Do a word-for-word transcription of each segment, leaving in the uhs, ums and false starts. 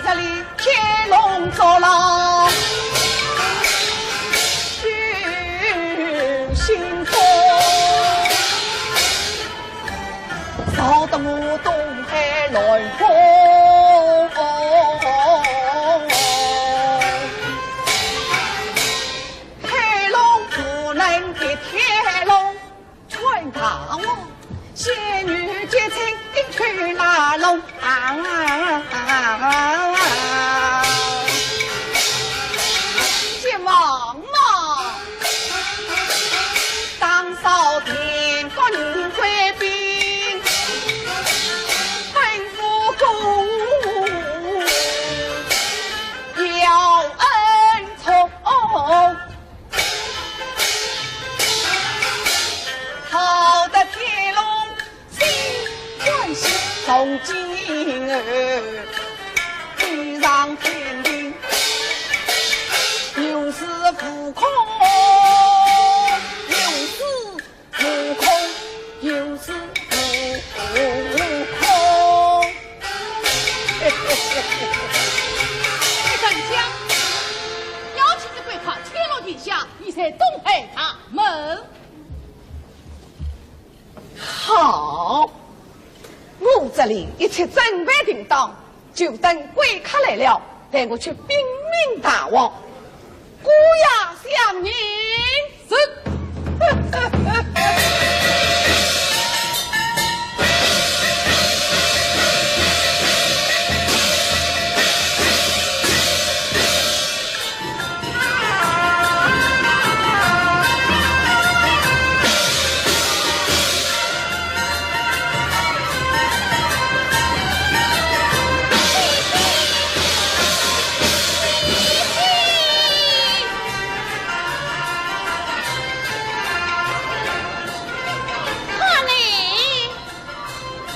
这里天龙捉牢，心痛，烧得我东海乱风。海龙不能给天龙 穿大王，仙女结亲去拉拢。啊，冤枉啊！打扫天官女贵宾，吩咐公要恩宠。 好得天龙心欢喜，从今后地上天庭，有恃无恐，有恃无恐，有恃无恐。哎，丞相，要请的贵客天龙殿下，你在东海大门。 好，我这里一切准备定当，就等贵客来了，待我去禀明大王。姑爷相迎。是。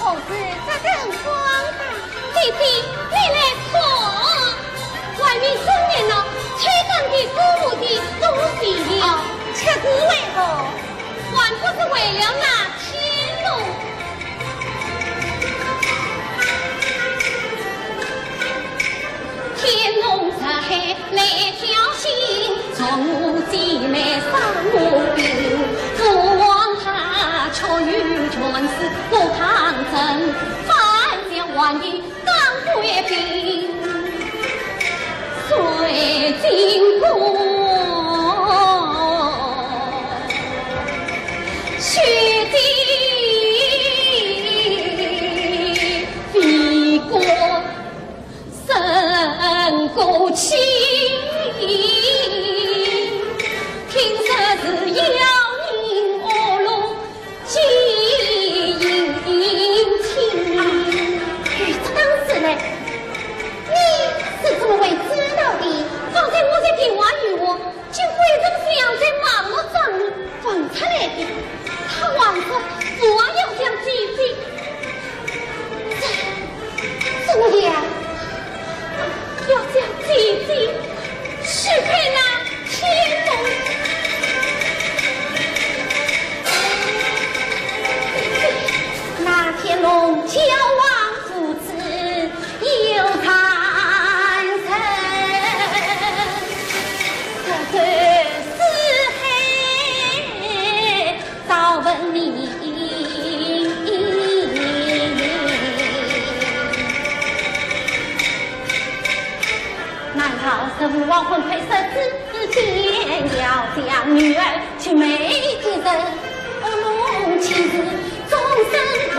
何事这等光彩？姐姐，你来看，外面真热闹，吹灯的、鼓舞的、鼓戏的。哦，却是为何？还不是为了那天龙。天龙在 来挑衅，从我姐妹伤我病，父王他却有权势不抗争，反将还于当归兵，谁经过血滴飞过。 胜过去，听说是妖人恶龙，几应亲。哎，这当时呢，你是怎么会知道的？方才我在电话与我， 就回城想在马路上问出来的，他还说父王要将姐姐，这，怎么样？要将姐姐许配那天龙。那天龙交往如此 有才人，这个四海早闻名。难道是父王魂魄失之间，要将女儿 青梅结成，恶龙岂是终身痛。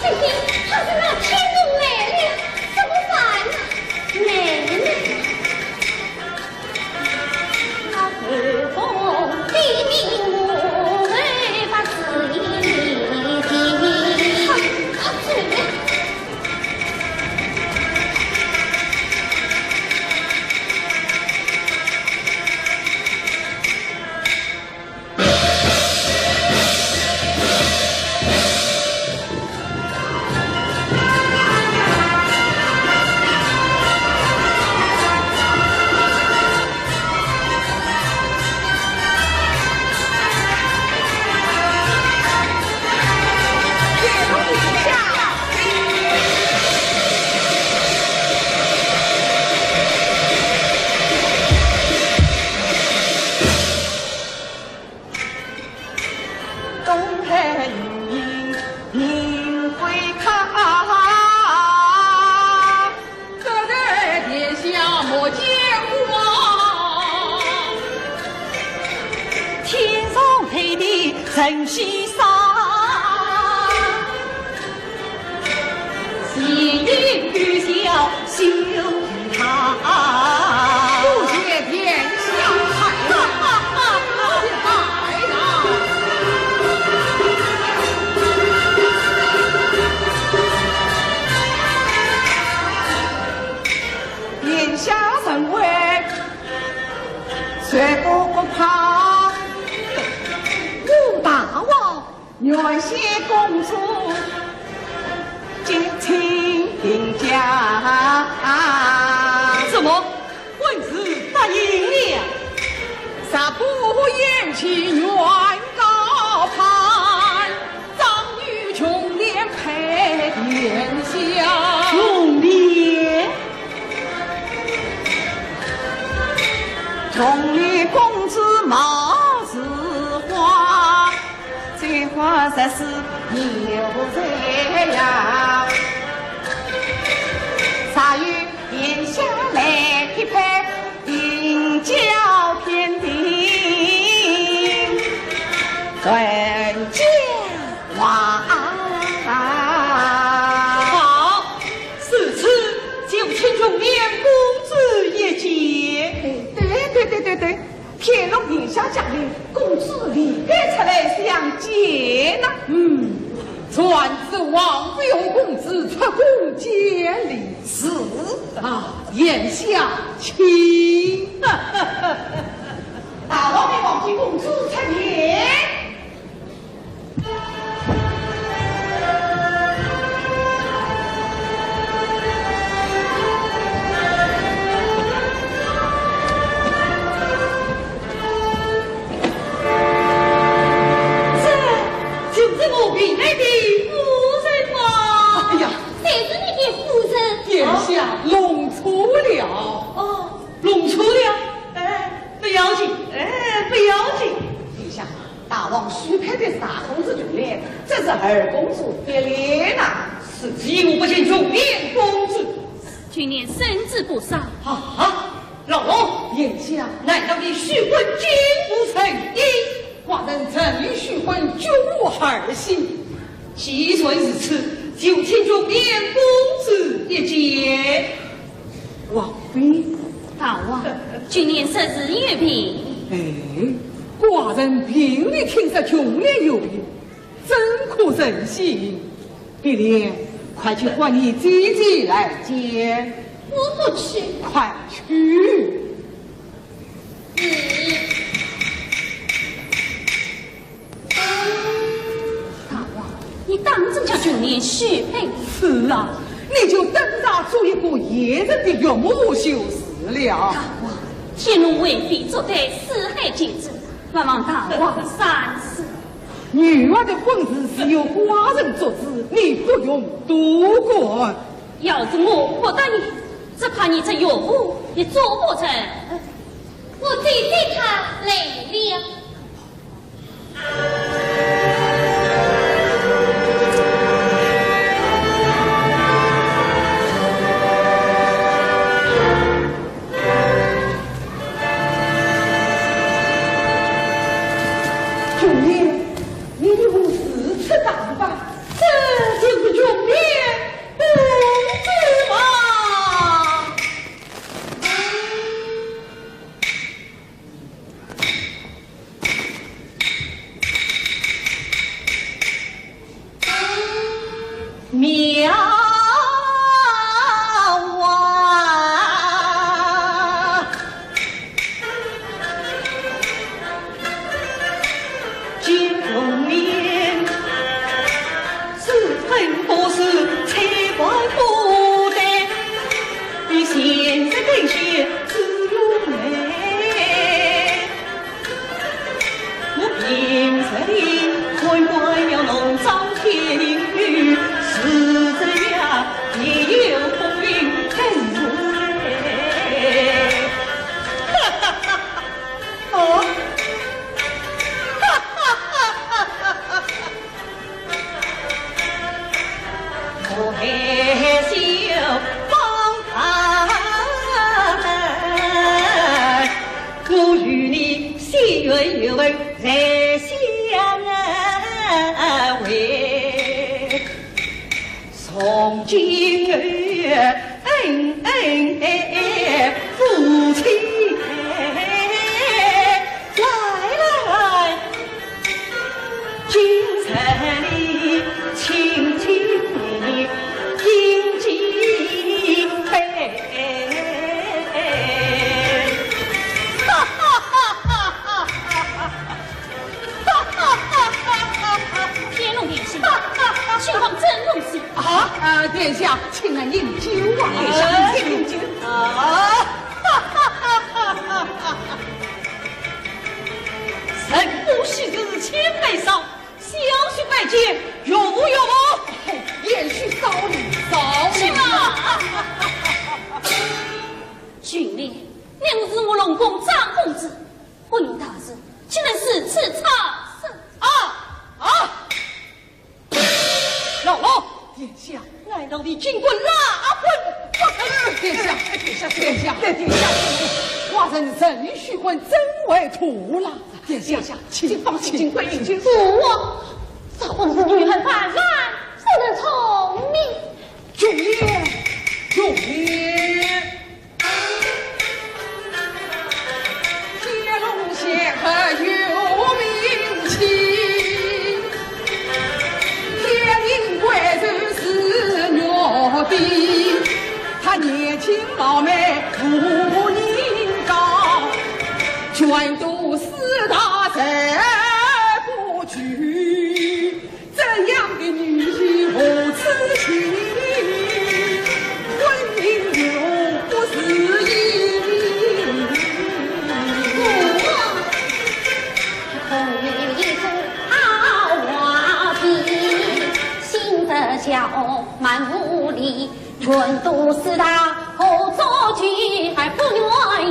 姐姐，他是那天龙来了，怎么办呢？妹妹。明明明会看，这在天下莫见光。天上飞的神仙山，闲云雨小 修道。不谢天下太平，不谢太平。殿下神威，谁不可怕？武大王， 原先公主结亲定家。什么？婚事答应了？若不嫌弃，原告判，张女琼莲配殿下。琼莲？琼莲公子貌似花， 这花实是有才呀。若有殿下来匹配，定交天定，传佳话。好，如此就请琼莲公子一见。哎，对对对对对， 天禄殿下驾临，公子理该出来相见呐。嗯，传旨王妃和公子出宫见礼。是。啊，殿下请。大王命王妃公子出殿。 这就是我寻来的夫人吗？哎呀，谁是你的夫人？殿下弄错了。哦，弄错了？哎，不要紧，哎，不要紧。殿下， 大王许配的是大公子琼莲，这是二公子别离呐。是，我不见琼莲公子。琼莲身子不爽。啊，老龙，殿下，难道你许婚竟无成因？寡人诚意许婚，绝无二心。既然如此，就请琼莲公子一见。 王妃。大王，琼莲说是有病。哎，寡人病里听说琼莲有病，怎可成心？碧莲，快去唤你姐姐来见。我不去。快去。嗯。 大王，你当真叫琼莲许配？是啊，你就等着做一个野人的岳母就是了。大王，天龙为妃作对四海皆准，还望大王三思。女儿的婚事是由寡人做主，你不用多管。要是我不答应，只怕你这岳母也做不成。我姐姐她来了。 琼莲，你如何如此打扮？这就是琼莲公子吗？ 妙啊！见红颜，是恨不是千万不得，你现在更显自由美。 我平日里看惯了龙争天女，是这样也有风流更无嘞。哈哈哈！哦，哈哈哈哈哈哈！恩恩哎哎，夫妻哎，来来来，今日里请请你饮几杯。哈哈哈哈哈哈！天龙殿下，情况怎么样？啊，呃，殿下，请来饮酒啊，殿下，请饮酒。啊，哈哈哈哈哈哈！人不喜事千杯少，小许拜见，有无有无？哦，贤婿少礼，少礼。是吗？君莲，你是我龙宫长公子，不用大事，竟然如此差生。啊，啊！老龙，殿下，难道你竟敢拉婚不成？殿下，殿下，殿下，殿下，寡人怎许婚，怎会拖拉？殿下，殿下，请放心，请放心。父王，这婚事女孩万万不能从命。君莲，君莲。 天龙仙客有名气，天庭贵族是玉帝，他年轻貌美无人高，全都四大才不举。 怎样的女婿无此情？婚姻又不是一名。空有一只好画皮，心得小满无力，全都是他何作去，还不愿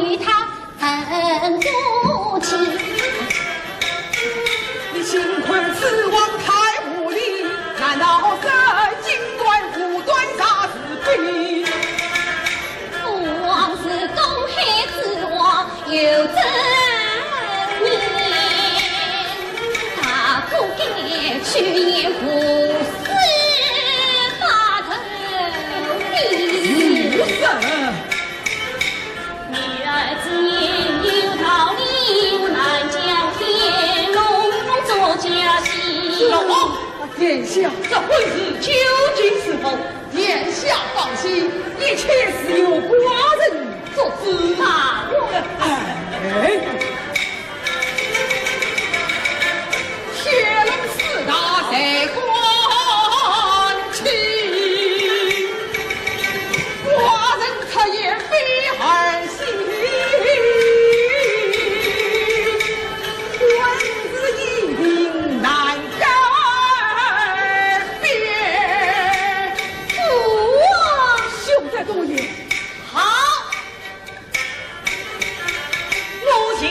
与他 很多情。你心宽指望太无力，难道这金冠无端啥是非？父王是东海之王，又怎念？大哥该去年不是大头的。是。 女儿之言有道理，我难将天龙做家媳。老王，殿下，这婚事究竟是否？殿下放心，一切是由寡人做主。大王。哎。 天龙四大谁敢欺？寡人出言非儿戏，官司一定难改变。父王，休得多言。好，我就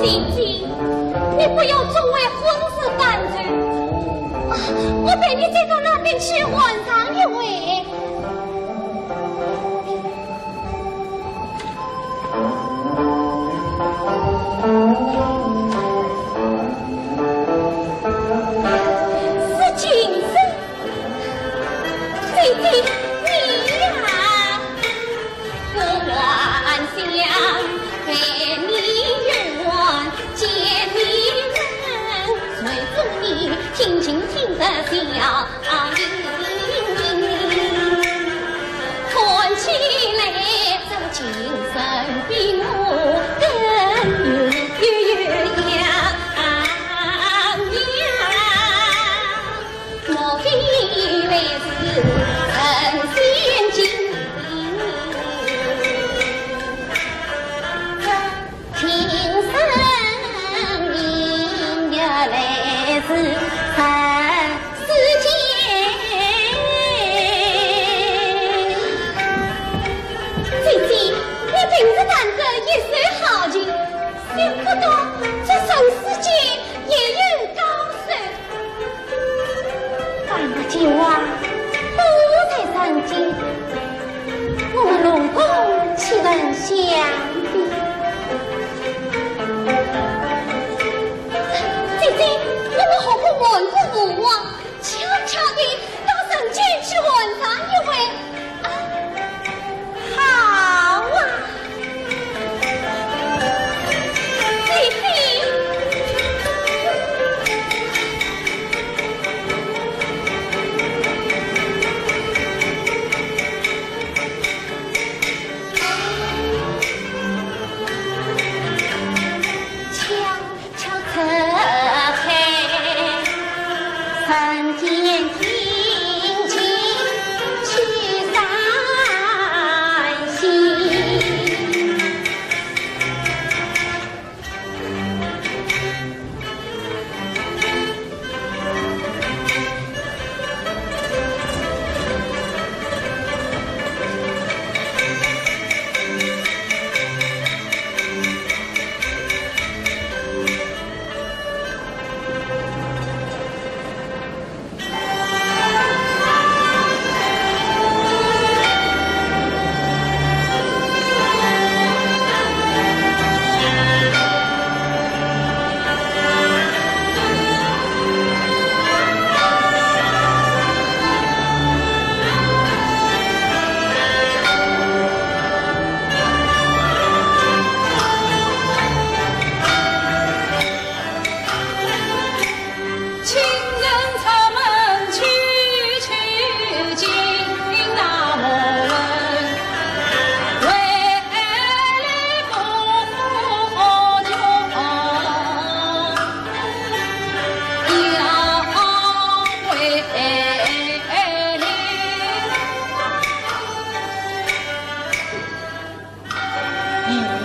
姐姐，你不要总为婚事担忧。啊，我陪你再到那边去玩上一回。是今生，姐姐，你呀。 我还想陪你游玩，见你们，谁知你听听听得笑盈盈。看起来这情深比我更有样呀。 莫非来自神仙境？听声音呀，来自人世间。姐姐，你平时弹得一手好琴，想不到这人世间也有高手。 反正酒啊，不在人间，我们龙宫岂能相比？姐姐，我们何不换个舞啊，悄悄地到人间去玩上一回？ 啊，好啊，姐姐。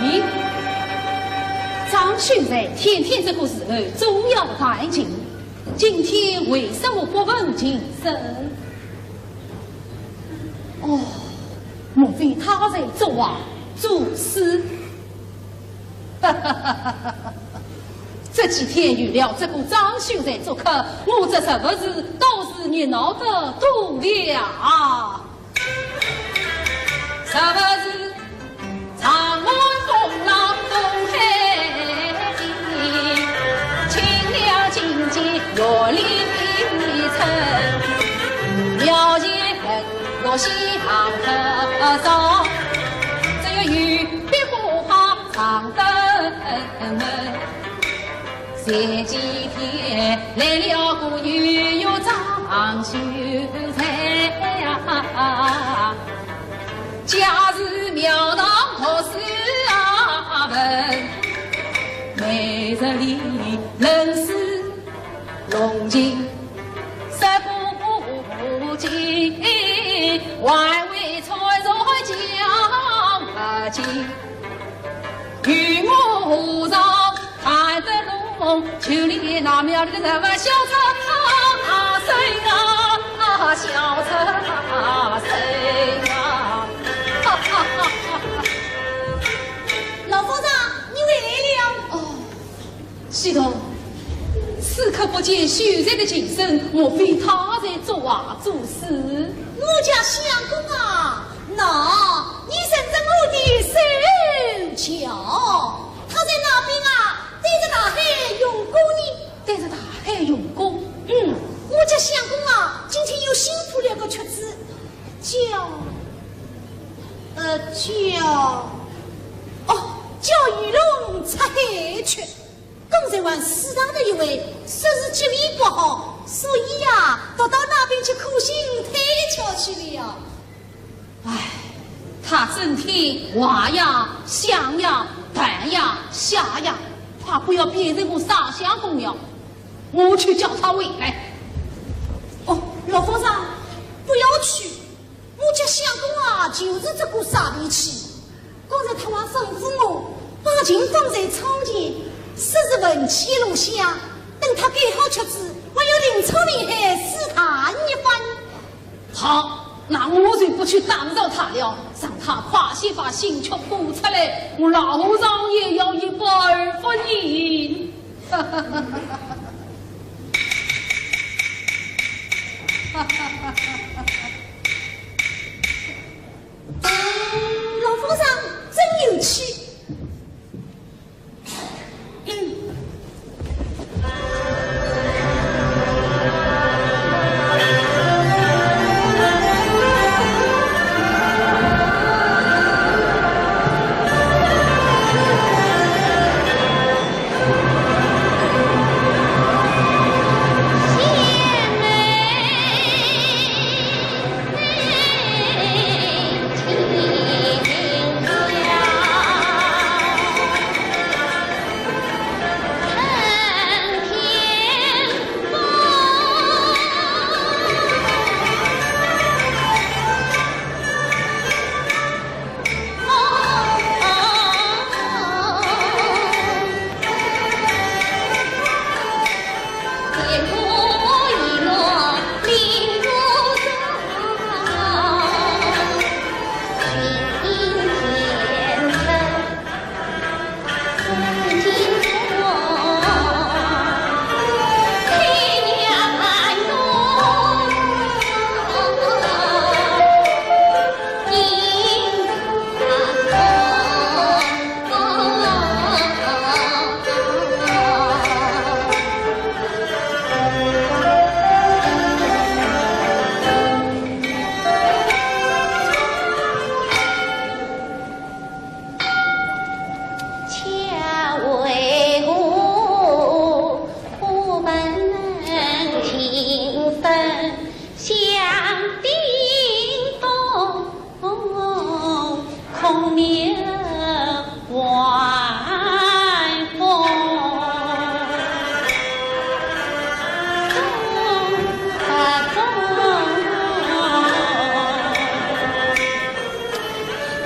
咦，张秀才天天这个时候总要弹琴，今天为什么不问情深？哦，莫非他在作画作诗？这几天有了这个张秀才做客，我这什么事倒是热闹得多了啊！ 什么事？长安风浪东海里，清凉境界月里春，庙前月下香客少，只有雨碧荷花长灯门。 前几天来了个女学张秀才呀，家住庙堂读书啊文，每日里论书弄琴，说古今，还会穿插讲经。 与我和尚谈得拢，就连那庙里的什么小菜啊、参啊、小菜啊、参啊。老和尚，你回来了。哦，秀才的情深，莫非他在作画作诗？我家相公啊，喏，你认得我的手脚，他在那边啊，对着大海用功呢。对着大海用功？嗯，我家相公啊，今天又新谱了个曲子，叫，呃，叫，哦，叫《鱼龙出海曲》。 刚才还书场的一位说是脚艺不好，所以呀，倒到那边去苦心推敲去了。唉，他整天画呀、想呀、弹呀、写呀，快不要变成个啥相公了。我去叫他回来。哦，老和尚，不要去。 我家相公啊，就是这个傻脾气。刚才他还吩咐我把琴放在窗前，说是文气落下，等他改好曲子，还要另出名海试弹一番。好，那我就不去打扰他了，让他快些把新曲谱出来，我老和尚也要一饱耳福呢。 老和尚真有趣。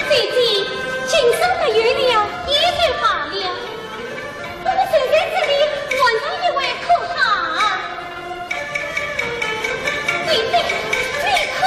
姐姐，琴声没有了，也就罢了。 我们守在这里玩上一会可好？对对，你看。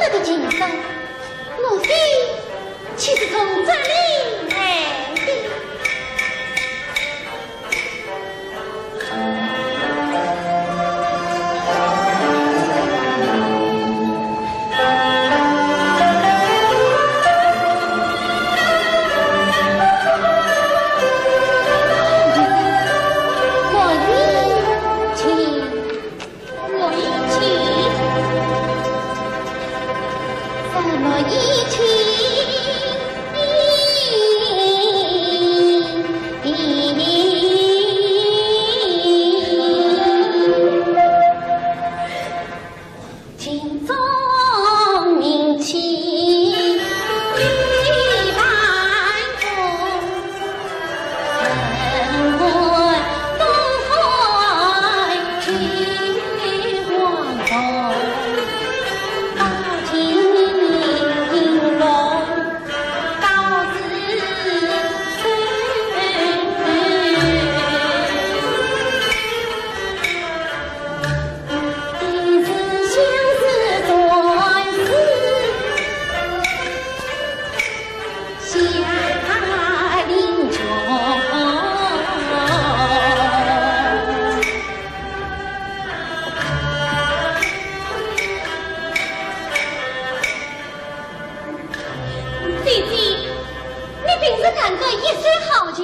这个情深，莫非却是从这里来的？ 姐姐，你平时弹得一手好琴，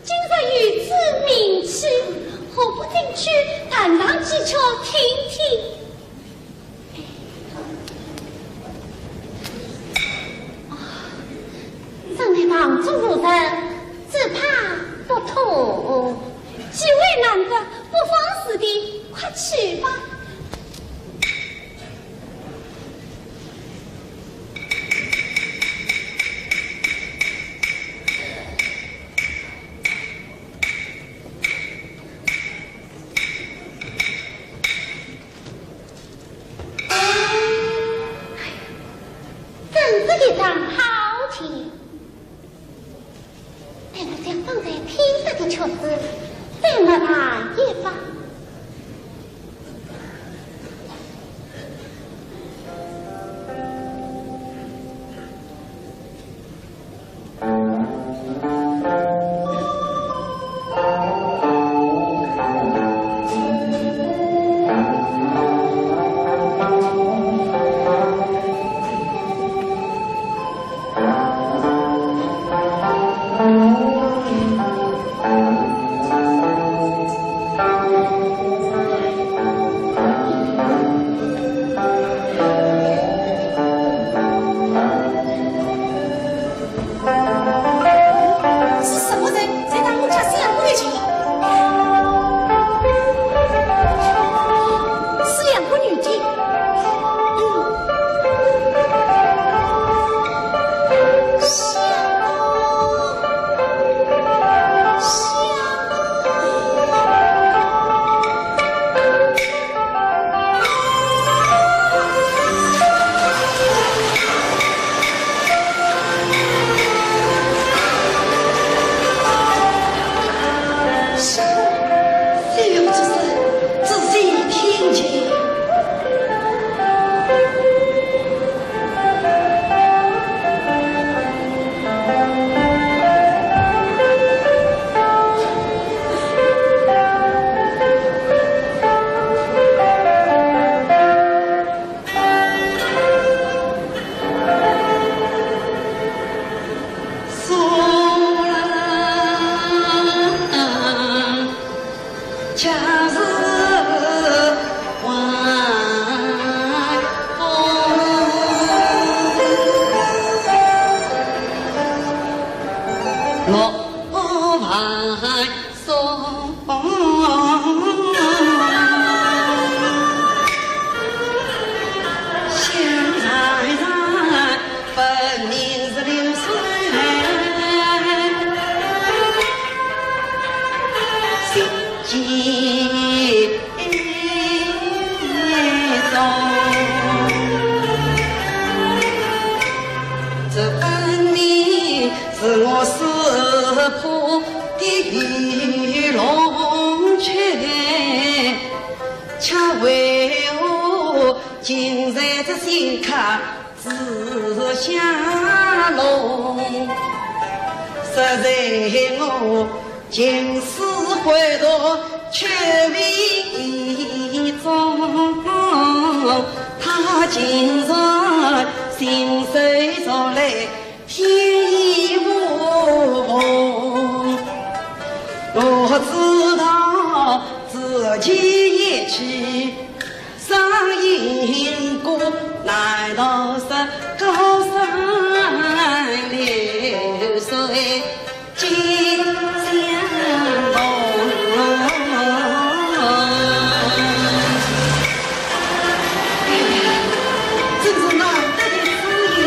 今日有此名气，何不进去弹上几曲听听？啊，真乃房中无人，只怕不妥。既为难得，不妨事的，快去吧。 真是一张好琴。 待我将方才听得的曲子再默弹一番。 是什么人在弹我家小姑的琴？是两个女的。嗯，小姑，小姑。 是，非有之事，仔细听去。这新客子相容，实在我情思回头却未终。他竟然信手拈来，天衣无缝。我知道自己一去 伤心过，难道是高山流水尽相逢？真是难得的知音，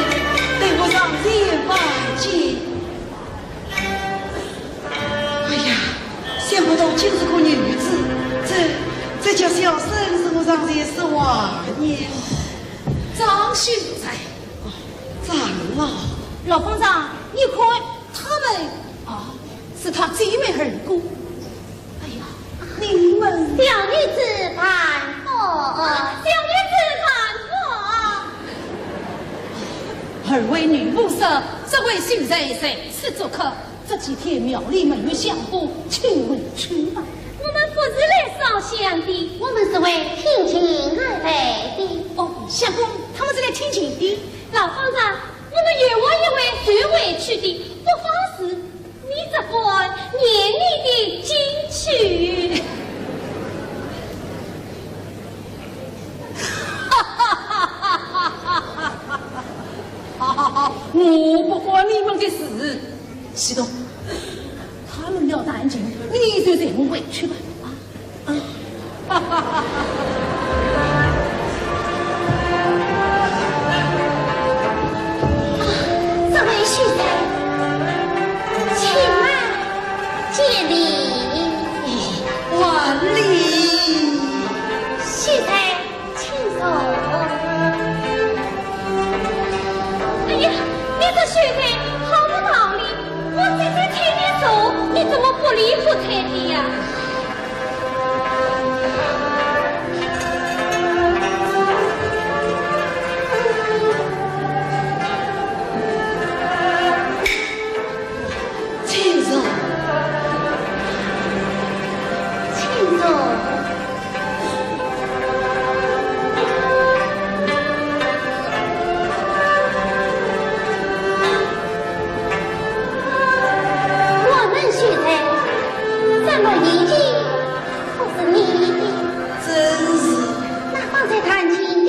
待我上前拜见。 哎呀，想不到今日个日子，这，这叫小生是我上前说话呢。张秀才。哦，长老。老方丈，你看他们，啊，是他姐妹二个。哎呀，你们。小女子盘佛。啊，小女子盘佛。二位女菩萨，这位秀才在此做客， 这几天庙里没有香火，请回去吧。我们不是来烧香的。我们是为听经而来的。哦，相公，他们是来听经的。老方丈，我们有话要对你说的，不妨事你只管念你的经去。好好好，我不管你们的事。 启东，他们要谈情，你就随我回去吧。啊，啊。这位秀才，请慢见礼。还礼。秀才， 请坐。哎呀，你这秀才好不道理，我姐姐请你坐，你怎么不理不睬的呀？请坐，请坐。 我们秀才，这么一见，不是你的。真是。那方才弹琴的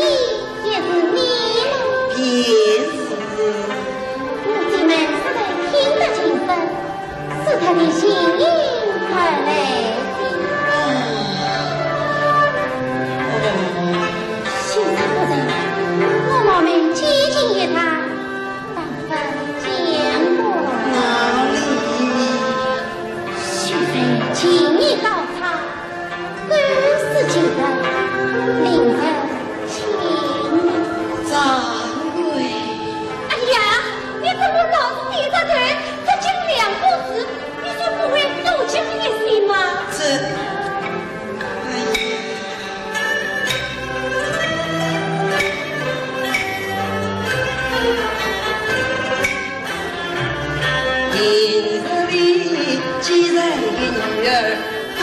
也是你吗？便是。我姐妹实在听得精神， 是他的心意而来的。秀才夫人，我冒昧接近一谈，但愿见谅。哪里？秀才情意高超， 更是值得令人钦佩。掌柜。哎呀，你怎么老是低着头？这近两个字，你就不会多讲一些吗？这，哎呀。 平日里既然女儿怕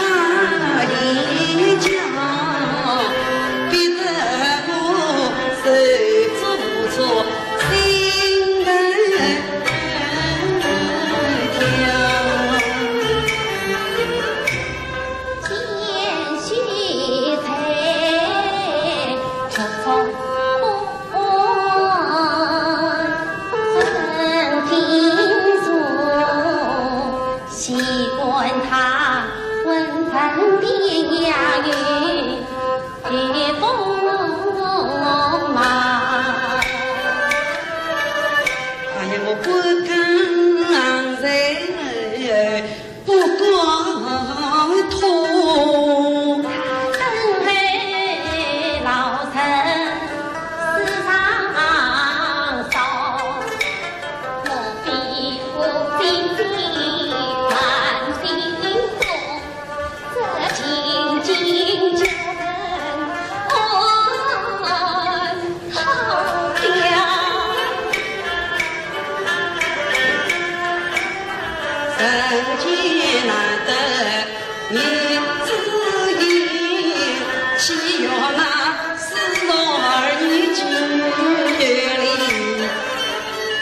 一家，逼得我手足无措，心难调。 习惯他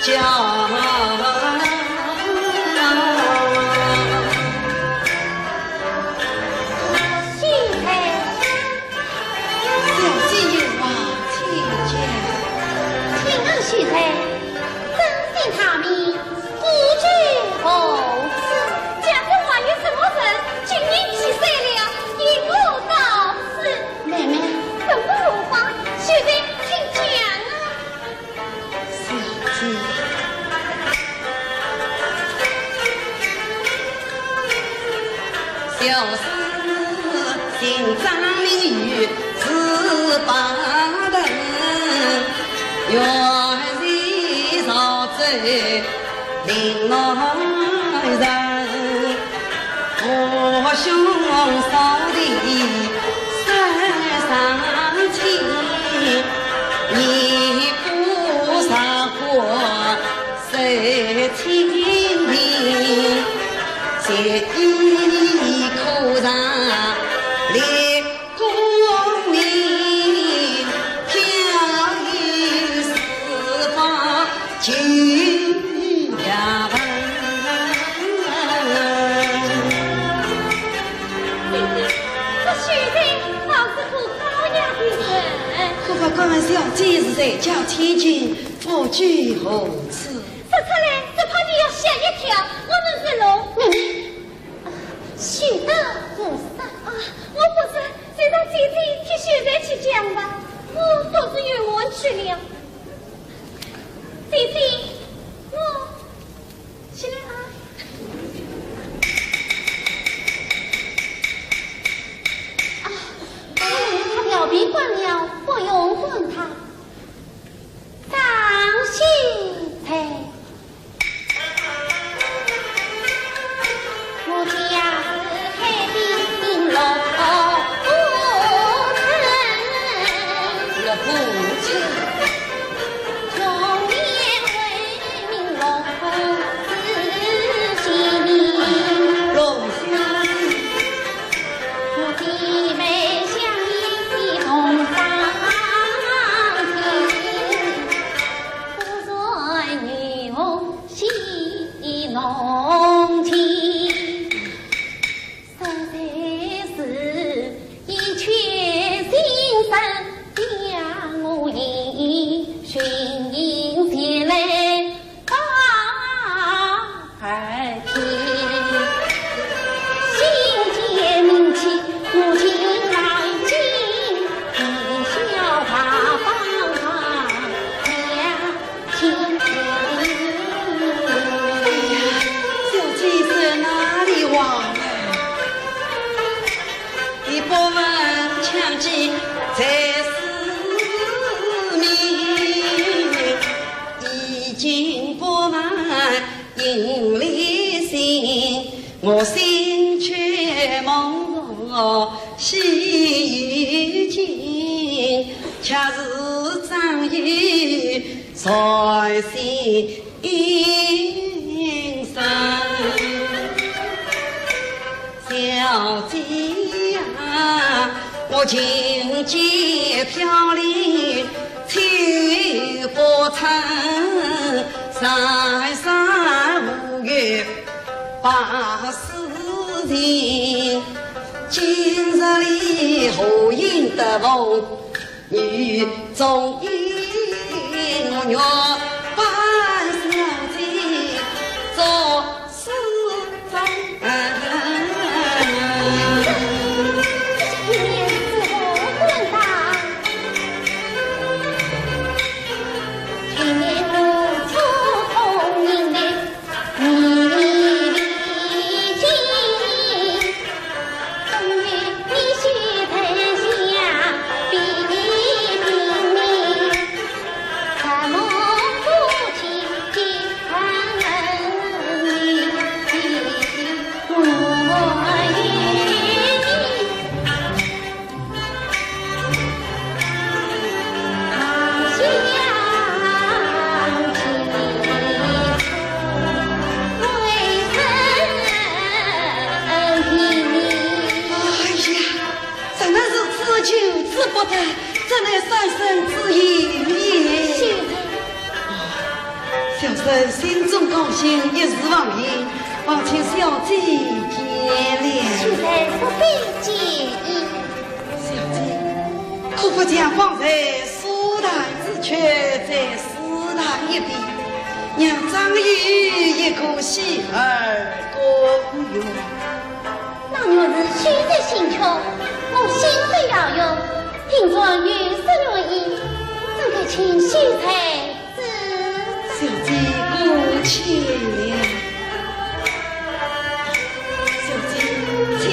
小姐。小姐有话请讲。请问秀才，尊姓大名，以居何处？家中还有什么人？今年几岁了？因何告辞？妹妹。怎么无话？秀才，请讲啊。 小姐。小生姓张名羽，字伯腾，原籍潮州临淼人。 父兄嫂弟三三亲，年过十八受清贫，学医科场历功名，漂游四方 这秀才倒是个高雅的人。可不敢问小姐是在家千金，不居何处？说出来，只怕你要吓一跳。我们是龙。妹妹，啊，休得胡说。啊，我不是，就让姐姐替秀才去讲吧，我可是有冤屈了。 姐姐，我起来啊。啊，他调皮惯了，不用管他。张秀才。 我家是海边龙城。龙城。童年为名龙子兴。龙兴。我的妹相依同上天。 不然有喜弄亲，实在是一曲心声，将我一寻前来 拜天。心间名气，我情难尽，一笑大方两情。哎呀，小姐是哪里话来？你不问枪击在市面，已经不满 心里心，我心却梦落西游记，却是张仪在心上。 小姐呀，我情节飘零，秋波春，山山无月百世情。今日里何应得逢 女中音乐伴小姐作诗章。这些青年是何人呐？青年不出童年的人心中高兴，一时忘形，望请小姐见谅。秀才不必介意。小姐，可否将方才 苏谈之曲再试弹一遍，让张宇一个洗耳恭听。那原是秀才新曲，我心中要用，听众有失远迎，怎敢请秀才指？小姐过谦了。 小姐，请。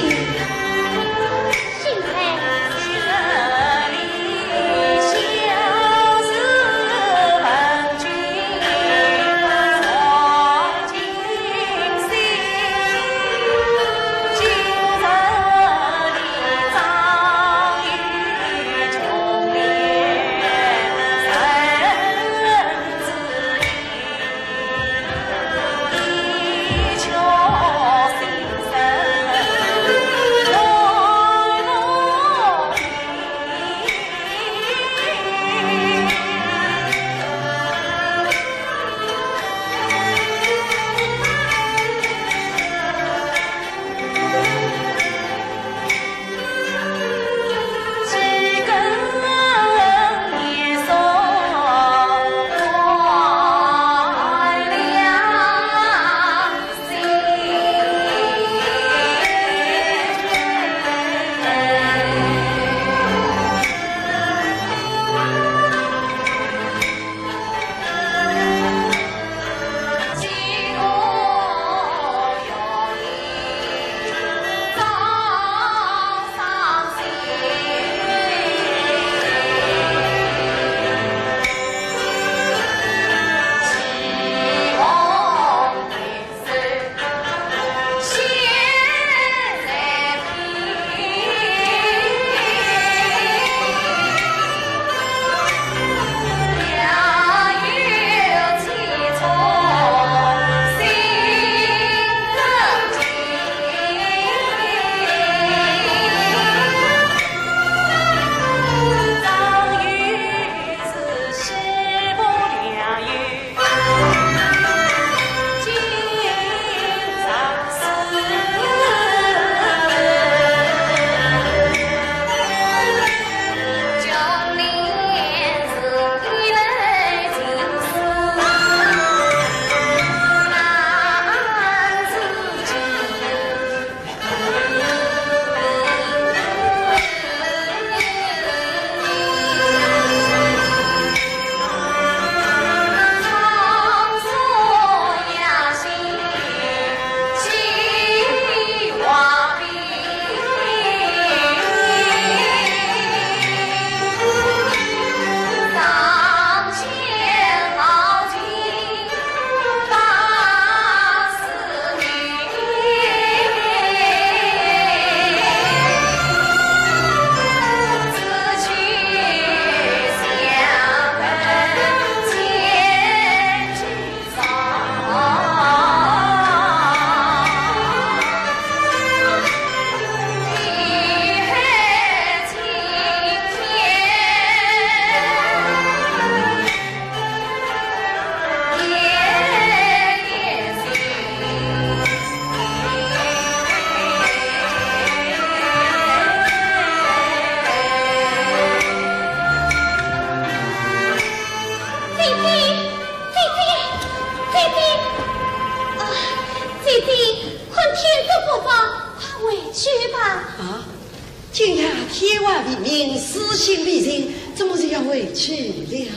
姐姐，姐姐，姐姐，啊，姐姐，看天色不早，快回去吧。啊，今夜天还未明，诗兴未尽，怎么就要回去了？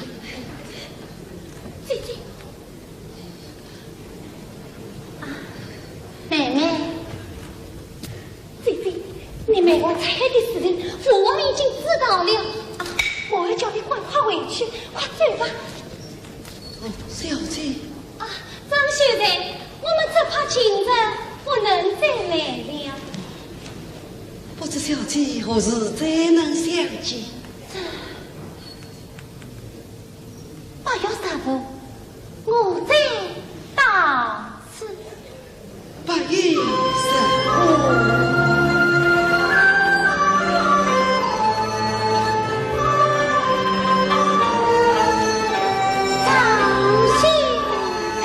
姐姐，啊，妹妹。 姐姐，你妹妹采萍的事情，父王已经知道了。啊，我要叫你赶快回去，快走吧。哦，小姐。啊，张秀才，我们只怕今日不能再来了。不知小姐何时再能相见？这 八月十五，我再到此。八月十五。张秀才。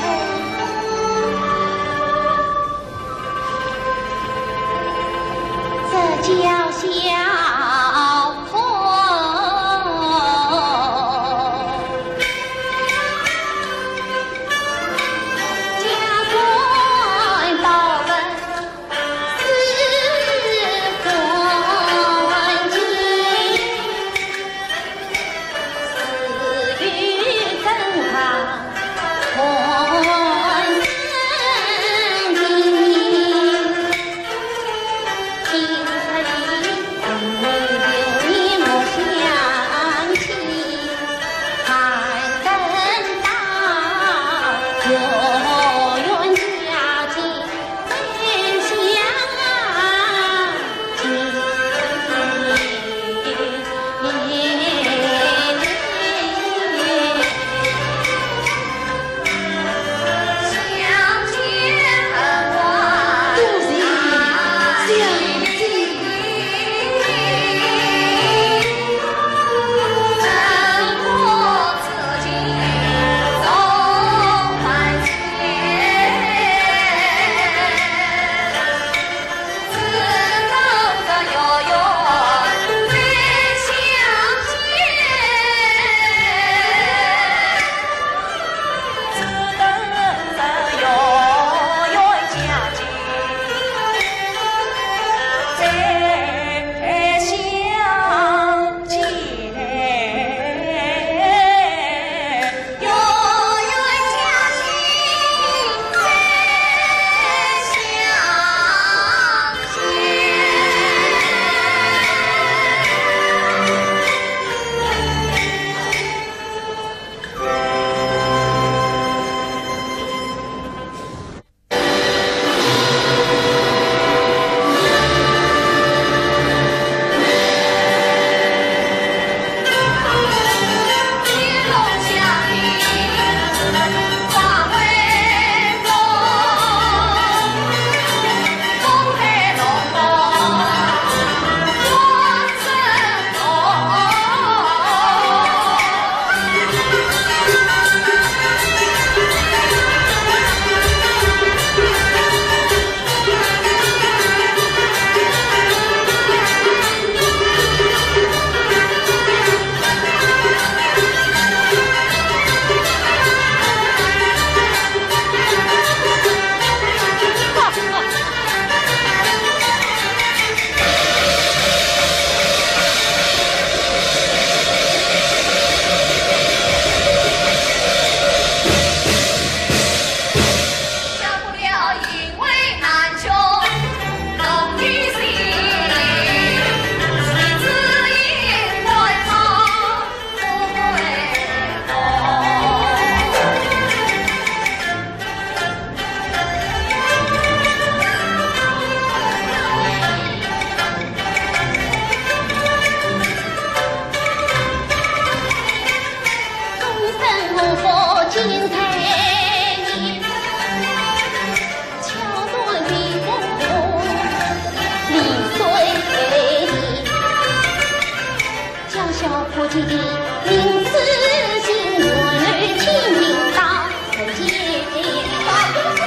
大公子，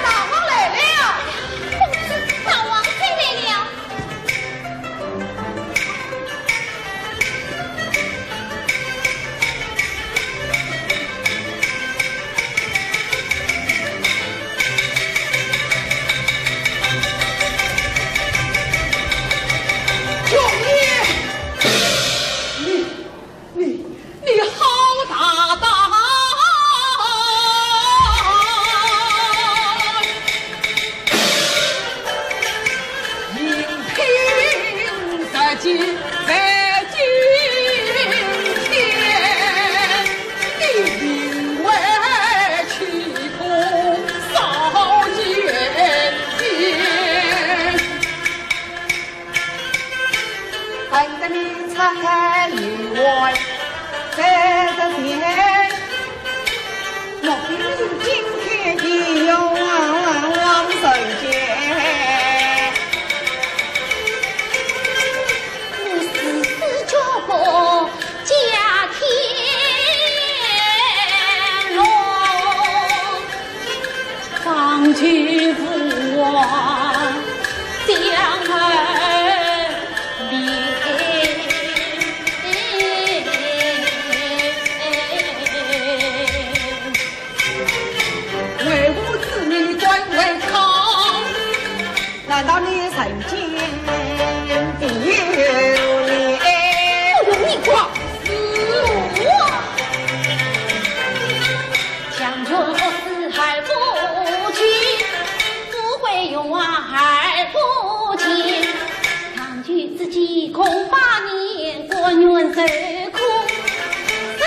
大王来了。公子，大王再来了。 你，你，你好大胆！为父之命，你敢违抗？难道你曾经必有你？不容你管。是我。强权不死而不屈，富贵荣华而不进。 长久之计，空百年，官员受苦受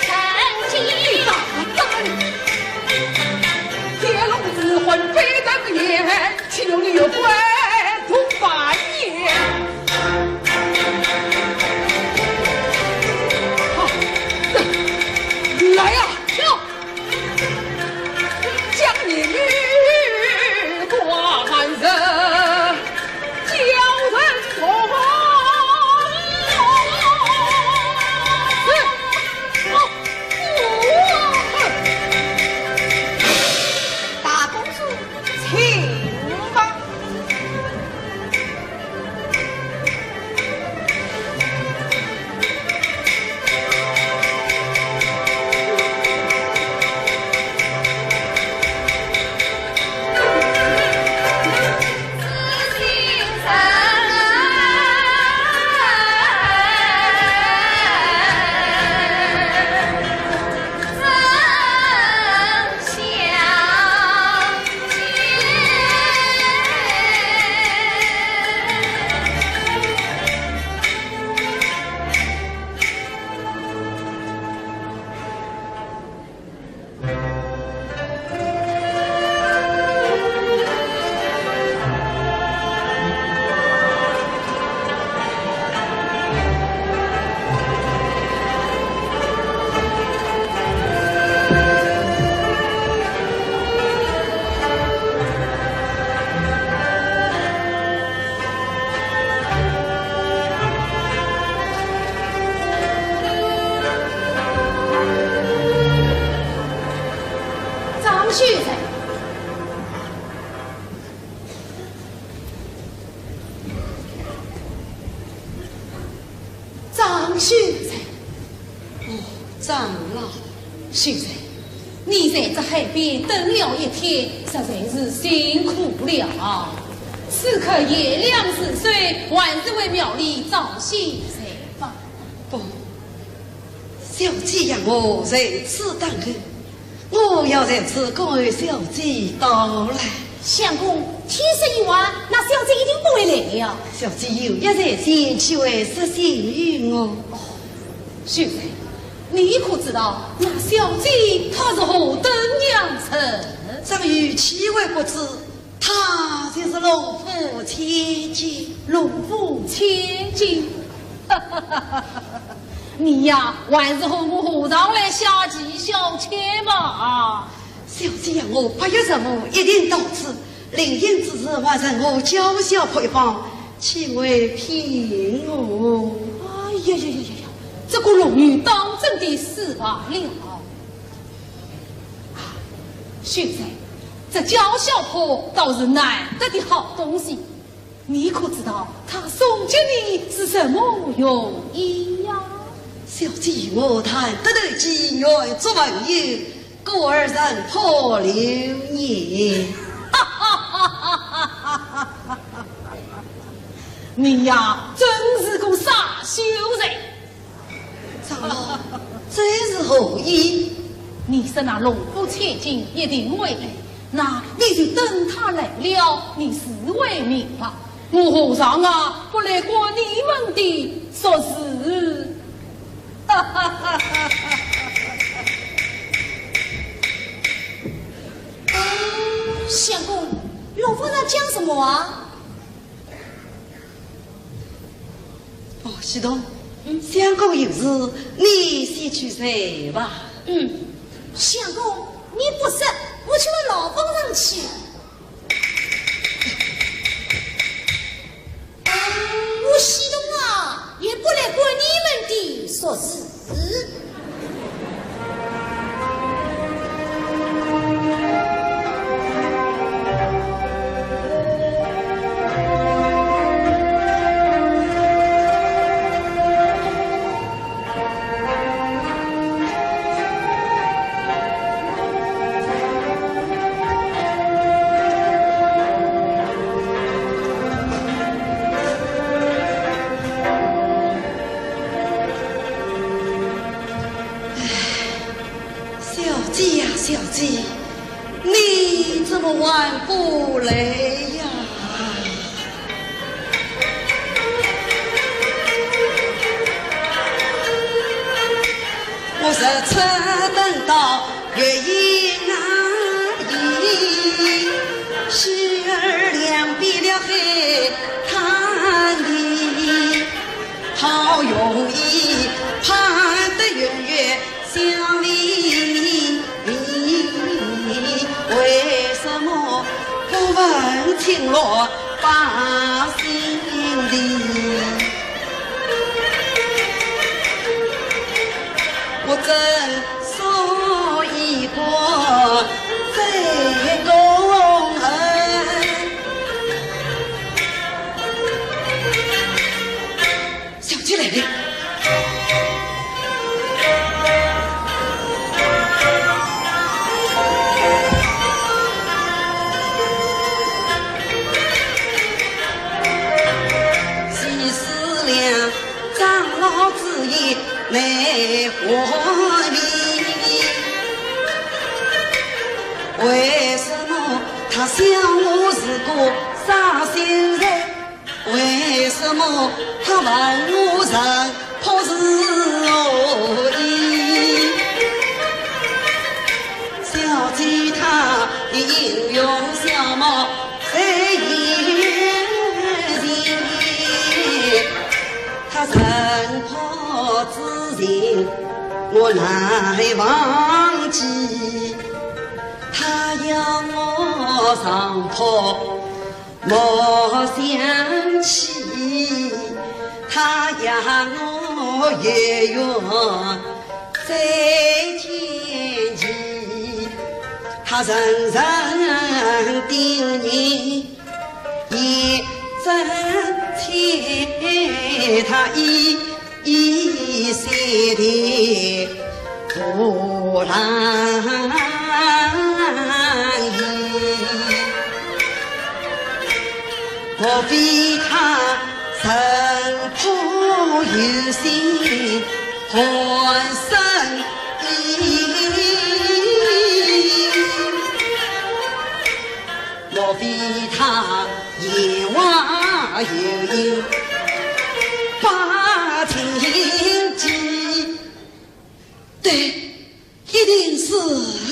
成疾。你大胆！张秀才，张秀才。哦，长老。秀才，你在这海边等了一天，实在是辛苦了。此刻炎凉如水，还是回庙里早些睡吧。不， 小姐让我在此等候，我要在此恭候小姐到来。相公，天色已晚，那小姐一定不会来了。小姐有约在先，岂会失信于我？哦，秀才，你可知道那小姐她是何等良人？张玉岂会不知？ 她就是龙府千金。龙府千金？你呀，还是和我和尚来下棋消遣吧。小姐呀，我八月十五一定到此，临行之时还赠我娇小婆一方，岂会骗我？哎呀呀呀呀呀，这个龙女当真的失败了。 秀才，这娇小婆倒是难得的好东西，你可知道她送给你是什么用意呀？小姐与我谈得投机，愿做朋友，故而认破流年。你呀，真是个傻秀才。 长老，这是何意？你说那龙府千金一定会来，那你就等她来了，你自会明白。我和尚啊，不来管你们的俗事。相公，龙府在讲什么啊？ 哦，喜东，嗯。相公有事，你先去睡吧。嗯，相公，你不说，我去问老夫人去。我喜东啊，也不来管你们的俗事。 小姐呀，小姐，你怎么还不来呀？我日出等到月影啊里，时而两边了海滩里。 好容易盼得圆月相连，为什么不问青罗把心里？我真所以过最公恩。 小姐来了。徐思良，长老之言难还礼。为什么他笑我是个伤心人？ 为什么他问我人破是何意？英雄小猫在眼前，他认破知情，我难忘记。他要我上破莫想起，他要我有缘再见其。他人人叮咛，一针刺他一一些的不让意。莫非他人破有心换生意？莫非他言话有意把情急？对，一定是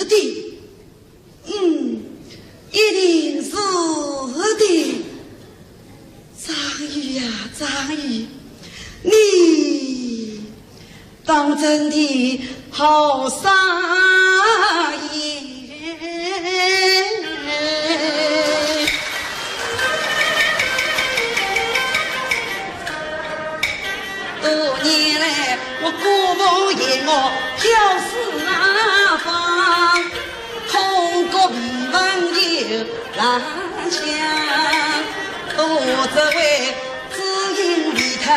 的。嗯，一定是的。张宇呀，张宇，你 当真的好傻眼。多年来，我孤帆夜月飘四方，空谷未闻有人响。我只为知音离他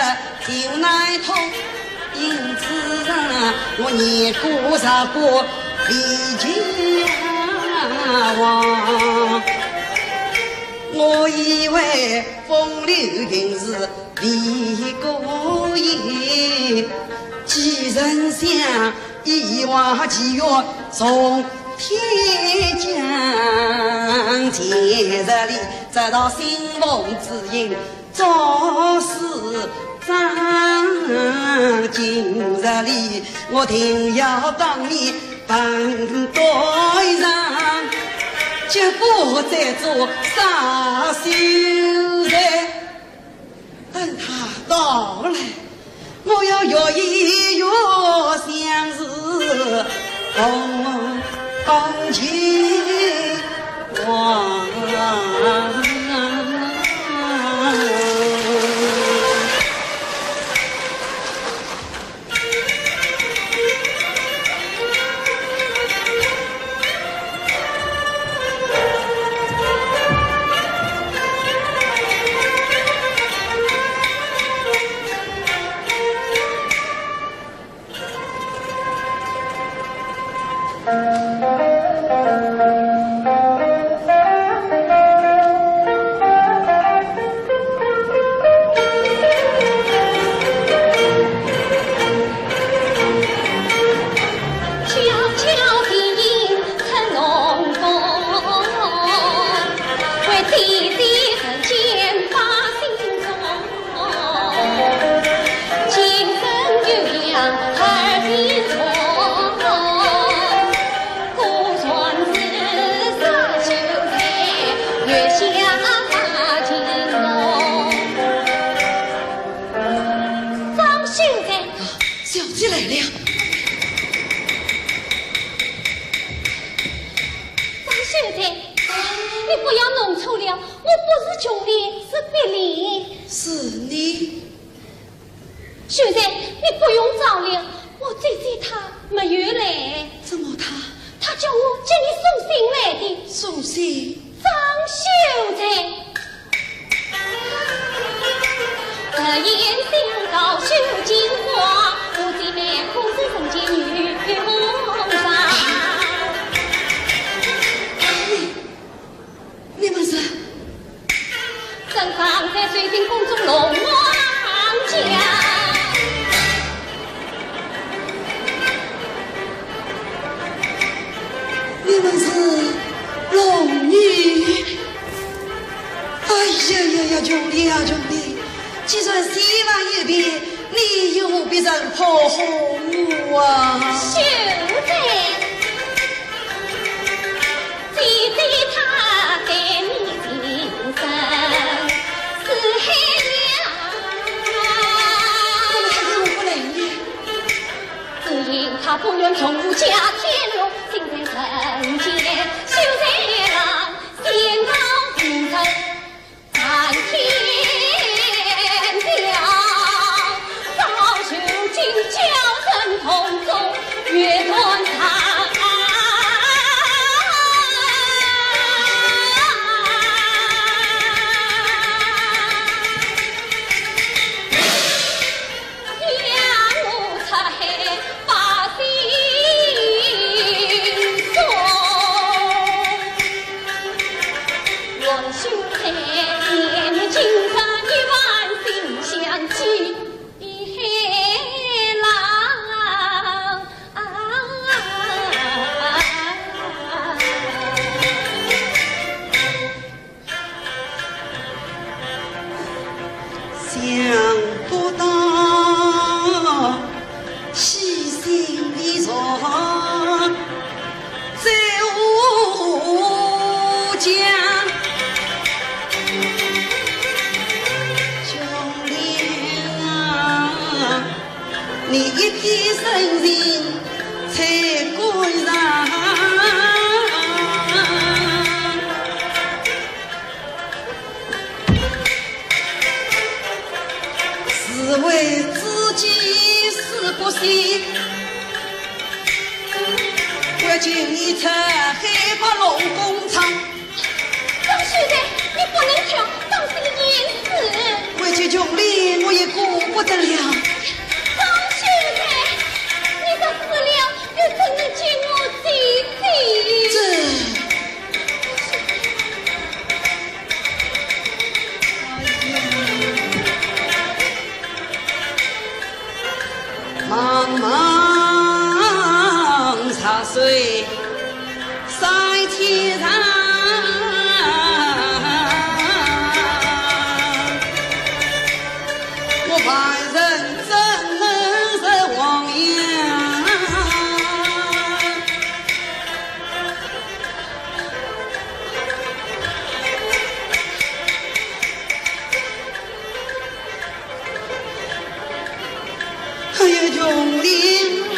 情难通， 因此啊，我年过十八离家亡。我以为风流韵事未过也，几曾想，一往情缘从天降。前日里，直到新逢知音， 做事张，今日里我定要当面问对上，绝不再做杀手人。等他到来，我要越演越像是 同同情我。张秀才。小姐来了。张秀才，你不要弄错了，我不是穷莲，是碧莲。是你？ 秀才，你不用找了，我姐姐她没有来。怎么她？她叫我给你送信来的。送信？张秀才。你们是？正在水晶宫中龙王家。你们是龙女？哎呀呀呀，穷莲啊，穷莲！既然仙法已变，你又何必认破红污啊？秀才。 姐姐你一片深情才感伤。是为知己死不休，我今日在海八龙宫唱。 张秀才，你不能跳，当心淹死。为救琼林，我也顾不得了。张秀才，你若死了，又怎能见我姐姐？这……茫茫茶水 在天上，我凡人怎能是王爷？ 哎呀，琼林啊！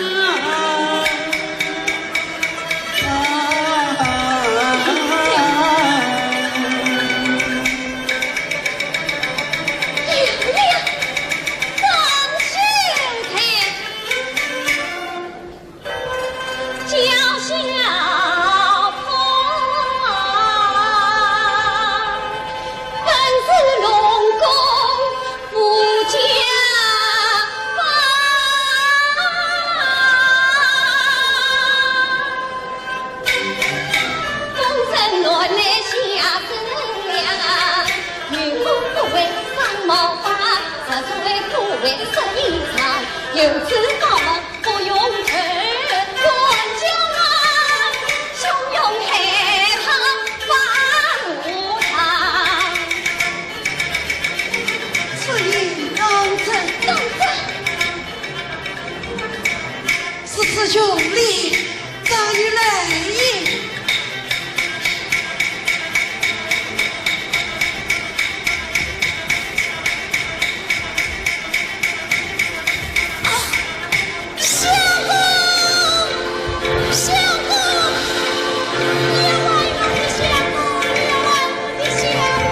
哎呀，哎呀，张秀才！ 叫小婆，本是龙宫富家房。风声传来下身凉，女工不会上毛发，十足为不会说衣裳，有此宝物 不用愁，管教啊，相用海棠花露堂。此言当真？当真。是此琼林早已来也。 相公，相公，你要爱我的相公，你要爱我的相公。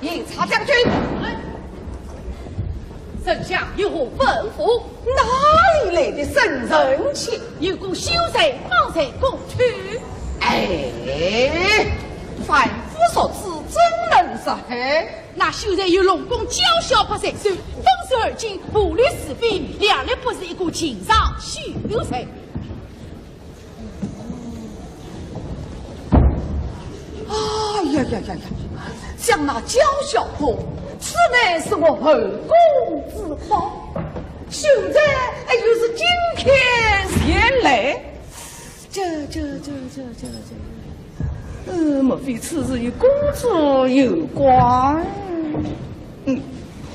严察将军。丞相有何吩咐？哪里来的圣人去？有个秀才方才过去。哎，凡夫俗子怎能入海？那秀才有龙宫叫小婆在手，分手而进，步履是非，两立不是一个情商秀才。 哎呀呀呀呀！想那叫小婆，此乃是我后宫之宝，秀才哎又是今天前来，这这这这这这，呃，莫非此事与公主有关？嗯，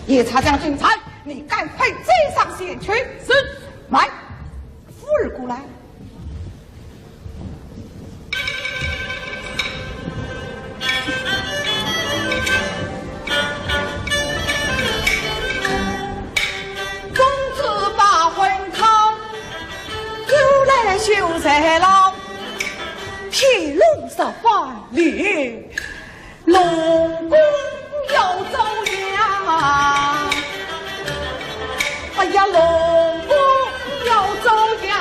严察将军在，你赶快追上前去。是。慢，扶儿过来。 公子把婚汤，又来秀才郎，铁笼十番你，龙宫要遭殃啊！哎呀，龙宫要遭殃！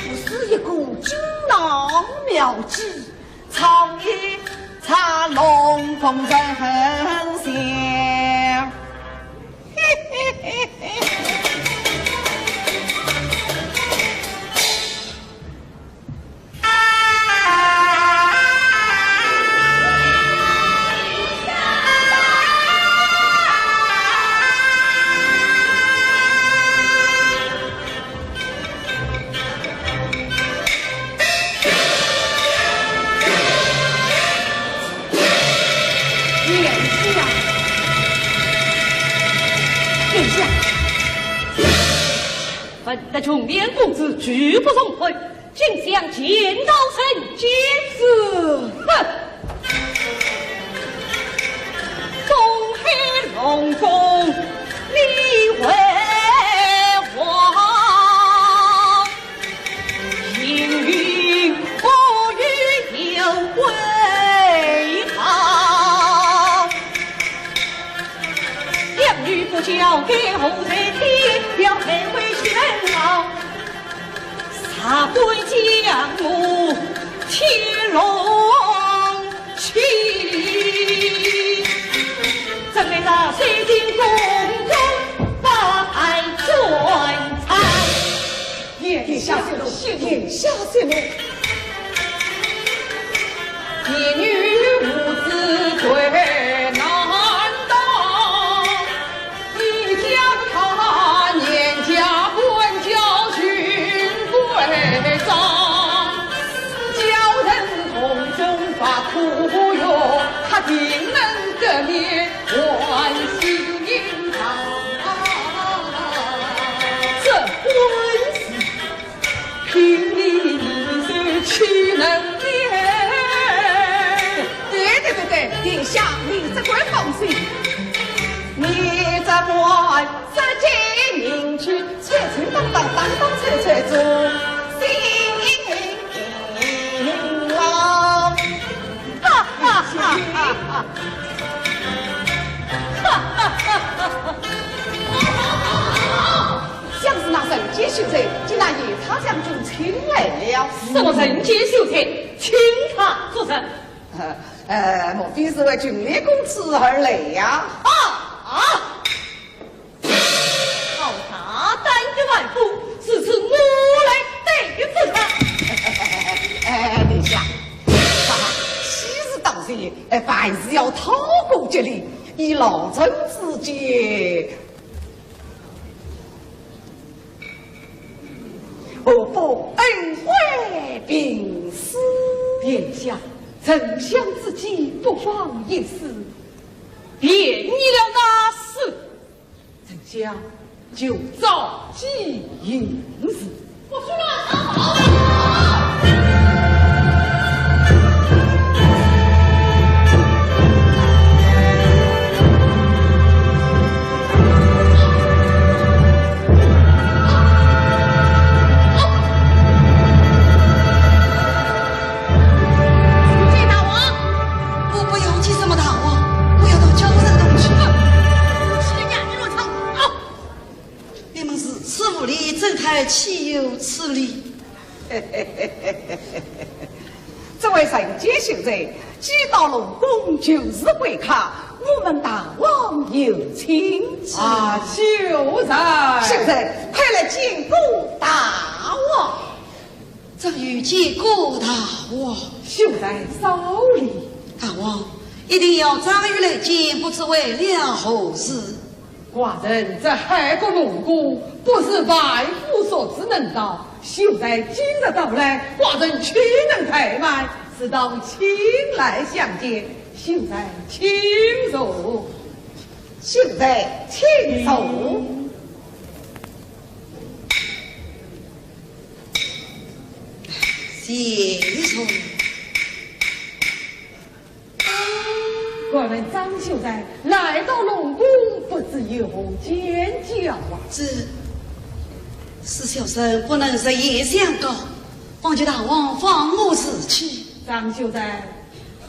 我是一个锦囊妙计，藏一藏龙凤呈祥。殿下，殿下，闻得琼莲公主拒不从婚， 竟想见到人间世。哼！东海龙宫你为王，应允不允有为好。养女不教，给后代添，要配为妻人好。 杀官将我天龙去，怎奈那水晶宫中把爱转猜。殿下息怒，殿下息怒。 一女无知最难当，你将她严加管教训规章，教人从中把苦学，她定能得免万死刑场。这官司 凭你一手岂能免？对对对对，殿下，你只管放心。你只管自己明去，吹吹打打，打打吹吹，做新郎。哈哈哈哈哈！哈哈哈哈哈！ 想是那人间秀才，竟然也差将军请来了。什么人间秀才？请他作甚？呃，呃，莫非是为琼莲公主而来呀？啊，啊！好大胆的蛮妇，如此我来对付他。哎，殿下，哈哈，喜事到此，哎，凡事要透过节礼，以老臣之见， 何不恩会并施？殿下，丞相之计不妨一试。便宜了那事，丞相就照计行事。我说了，好。 我不要见什么大王，我要到京城去。你们如此无礼，朕看岂有此理。 这位人间秀才，既到龙宫就是贵客，我们大王有请。啊，秀才。秀才，快来见过大王。张裕见过大王。秀才少礼。大王，一定要张裕来见，不知为了何事？ 寡人这海阁龙宫，不是万夫所之能到，秀才今日到来，寡人岂能怠慢？是道请来相见，秀才请坐。秀才请坐。谢谢。 敢问张秀才来到龙宫，不知有何见教啊？这，是小生不能直言相告，望求大王放我自去。张秀才，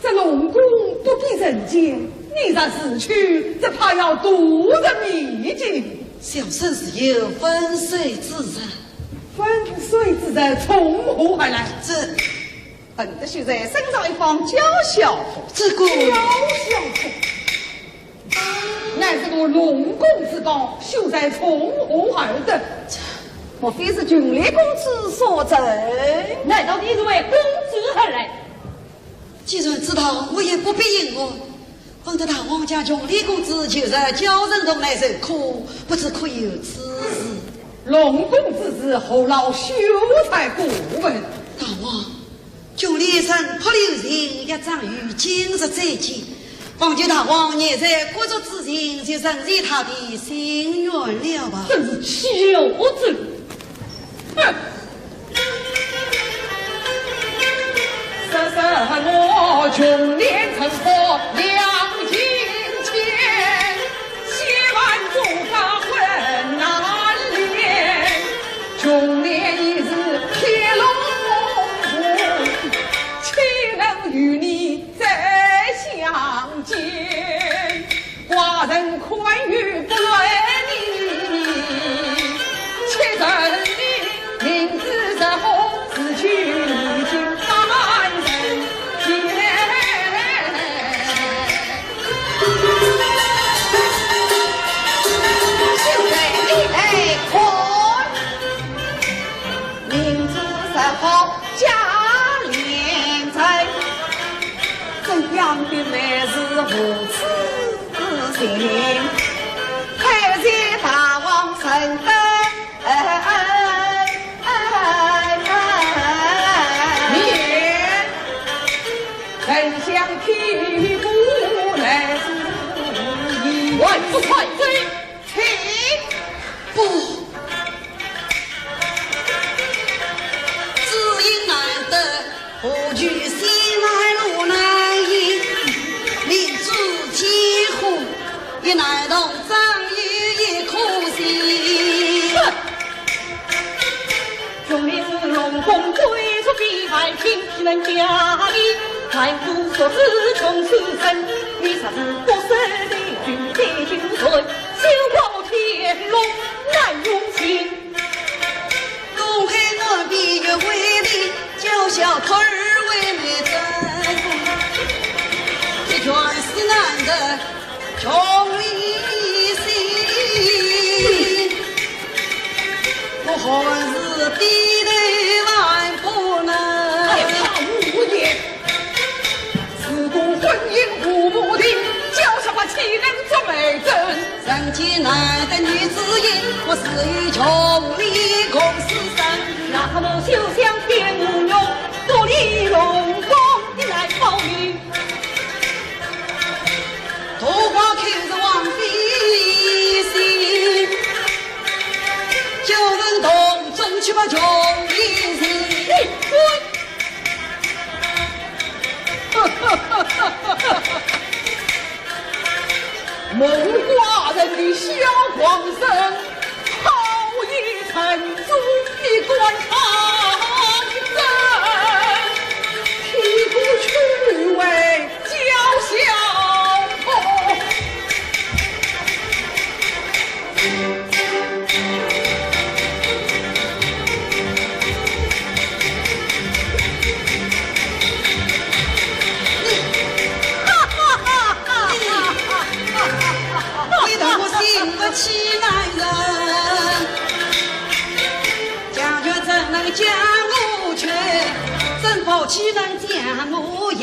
这龙宫不比人间，你若自去，只怕要独入迷境。小生自有分水之人。分水之人从何而来？这……本的秀才身着一方娇校服。这个……娇校服。 乃是个龙宫之宝，秀才从何而得？莫非是群里公子所赠？难道你是为公子而来？既然知道，我也不必隐瞒。闻得大王家群里公子就是叫人同来受苦，不知可有此事？龙宫之事，何劳秀才过问？大王， 群里人破流行，一场雨今日再见。望求大王念在国足之情，就成全他的心愿了吧。真是岂有此理！哼！哎呀，无言。 蒙寡人的小狂人，好一场子一官抗争，屁股去为叫小童。 你，哈哈哈哈哈哈！你让我信不起男人，将军怎能将我劝？怎保岂能将我赢？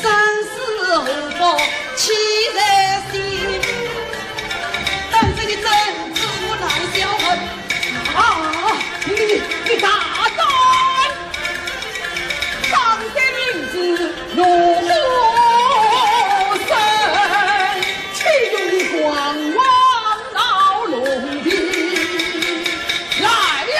生死何保 岂在心？当真的真子我难消恨。啊，你，你大胆！张三明知如何生，岂容你狂妄闹龙庭。来了！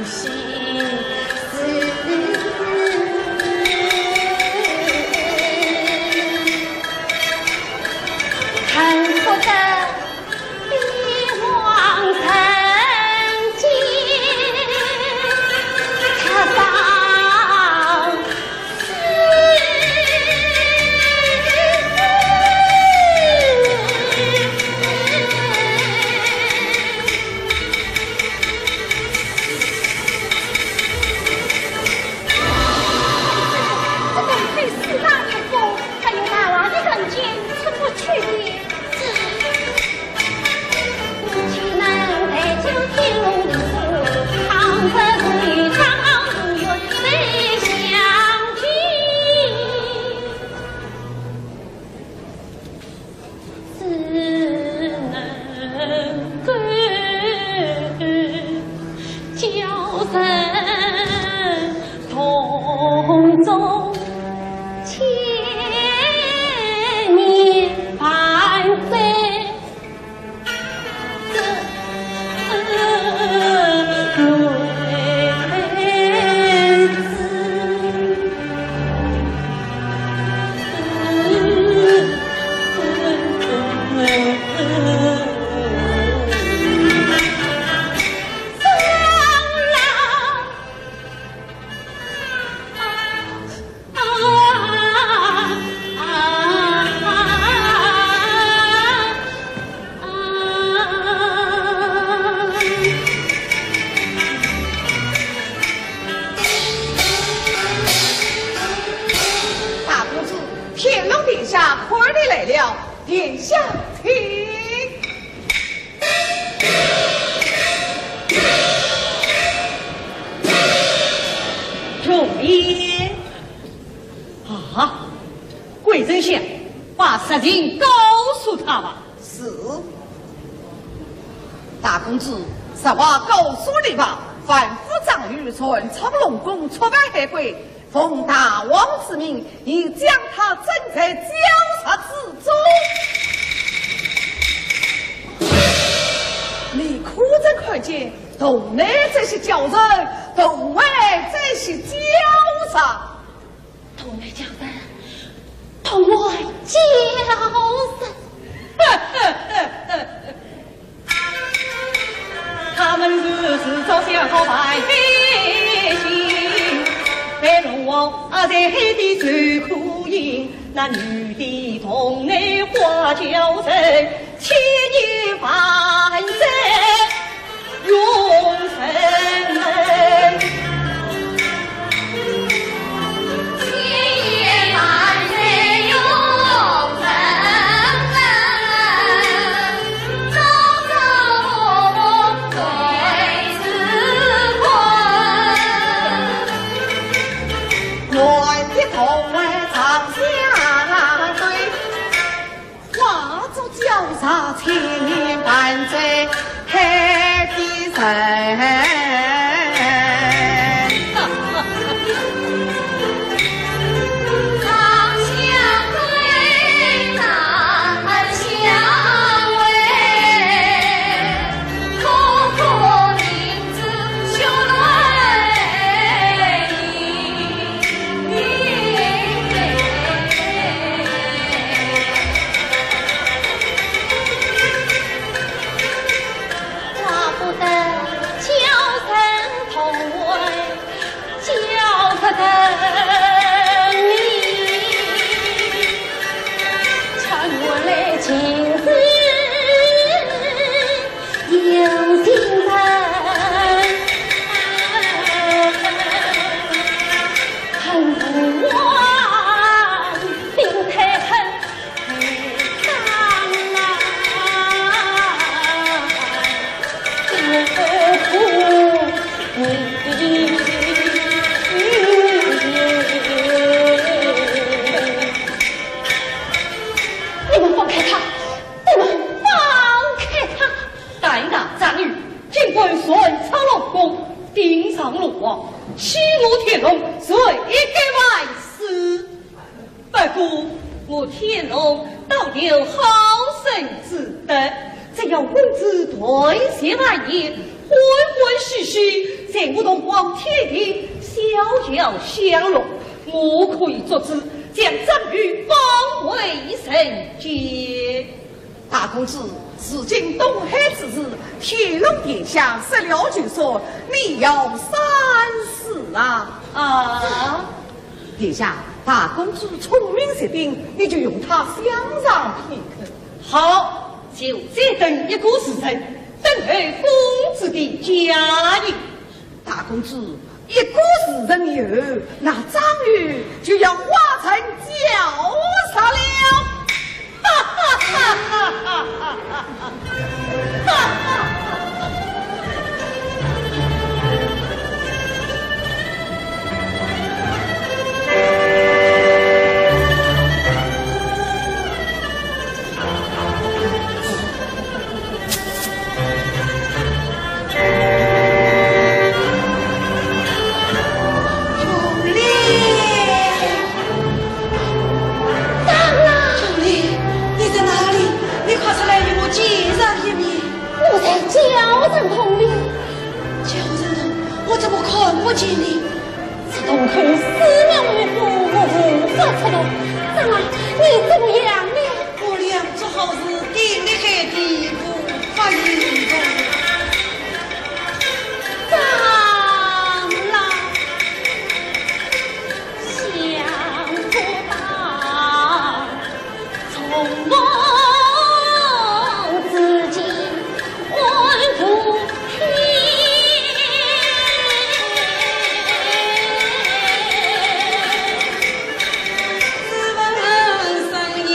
这等非四大一风，还有大王的人间出不去的。大公子，天龙殿下快点来了，殿下请。容易。啊，桂丞相，把实情告诉他吧。是。 大公子，实话告诉你吧，樊府张宇擅闯龙宫，触犯海规，奉大王之命，已将他斩在绞杀之中。你可曾看见洞内这些绞人，洞外这些绞杀？ 洞内绞人，洞外绞人。他们如此着想和百姓，被龙王啊在海底受苦刑，那女的洞内花绞人，千年万载 永生门。千年万载永生门，朝朝暮暮对此困。我的痛来长相对。 化作绞杀千年万载海底人。怪不得叫人痛悔，叫不得你，叫我来情是 有情人，恨不完，心太狠，太伤啊，何苦你？你们放开他！ 你们放开他！胆大张宇，竟敢擅闯龙宫，顶撞龙王，欺我天龙，罪该万死。不过，我天龙倒有好生之德，只要公子断绝妄言，欢欢喜喜在不动光天地，小小香炉，我可以作主，将张玉放回人间。大公子，如今东海之事，天龙殿下说了就算，你要三思啊！啊！殿下，大公子聪明绝顶，你就容他想上片刻。好，就再等一个时辰，等候公子的佳音。 大公子，一个时辰以后，那张玉就要化成焦石了。哈哈哈哈哈哈！琼林！张郎！琼林，你在哪里？你快出来与我见上一面。我在焦城洞里。焦城洞？我怎么看不见你？ 这洞口四面围困，无法出路。张郎，你怎么样了？我两只好似钉在地里，不发一动。张郎，想不到 从梦之间，宛如天。只闻声音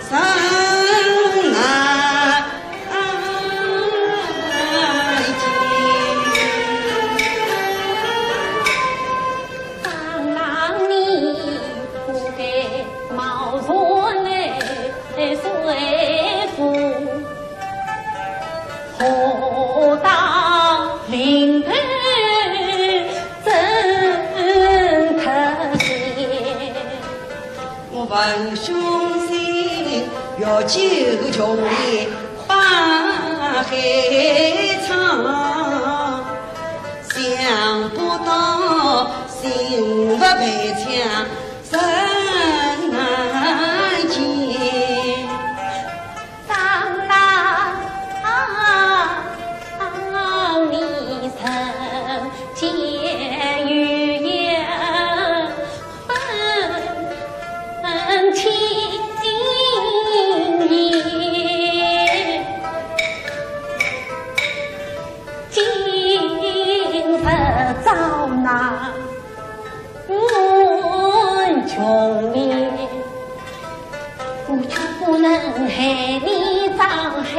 声难 张郎你不该冒然来说服，何当临头怎可见？ 我闻兄弟欲救琼林把海唱，想不到心腹被抢人难见。张郎，你人间有缘，分清也。今日遭难 问琼林，我却不能害你张海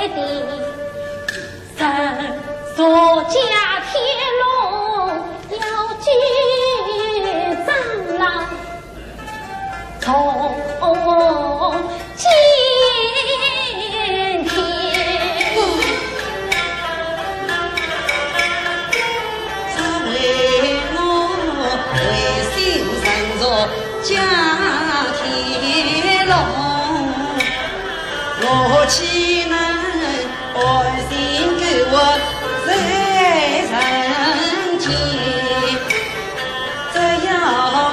的人，若家天龙要救张郎，从今天。 只为我回心转作家天龙，我岂能甘心苟活在人间？只要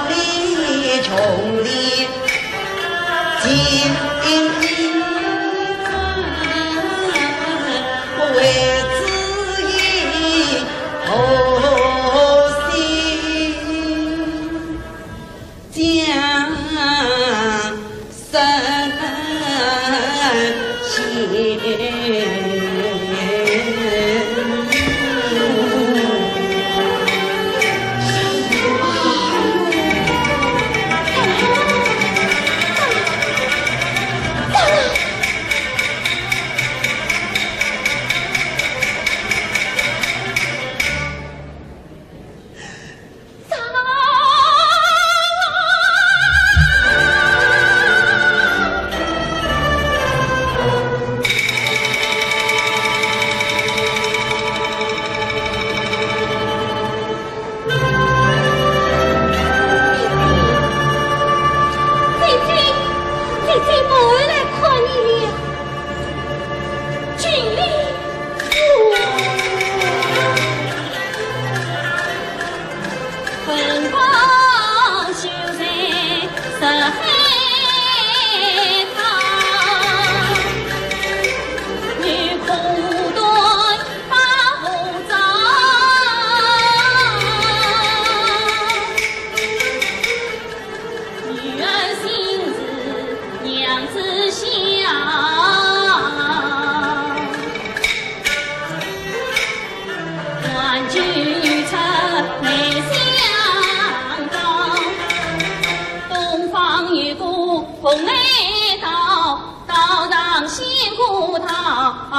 你穷的 今朝我为子也何心将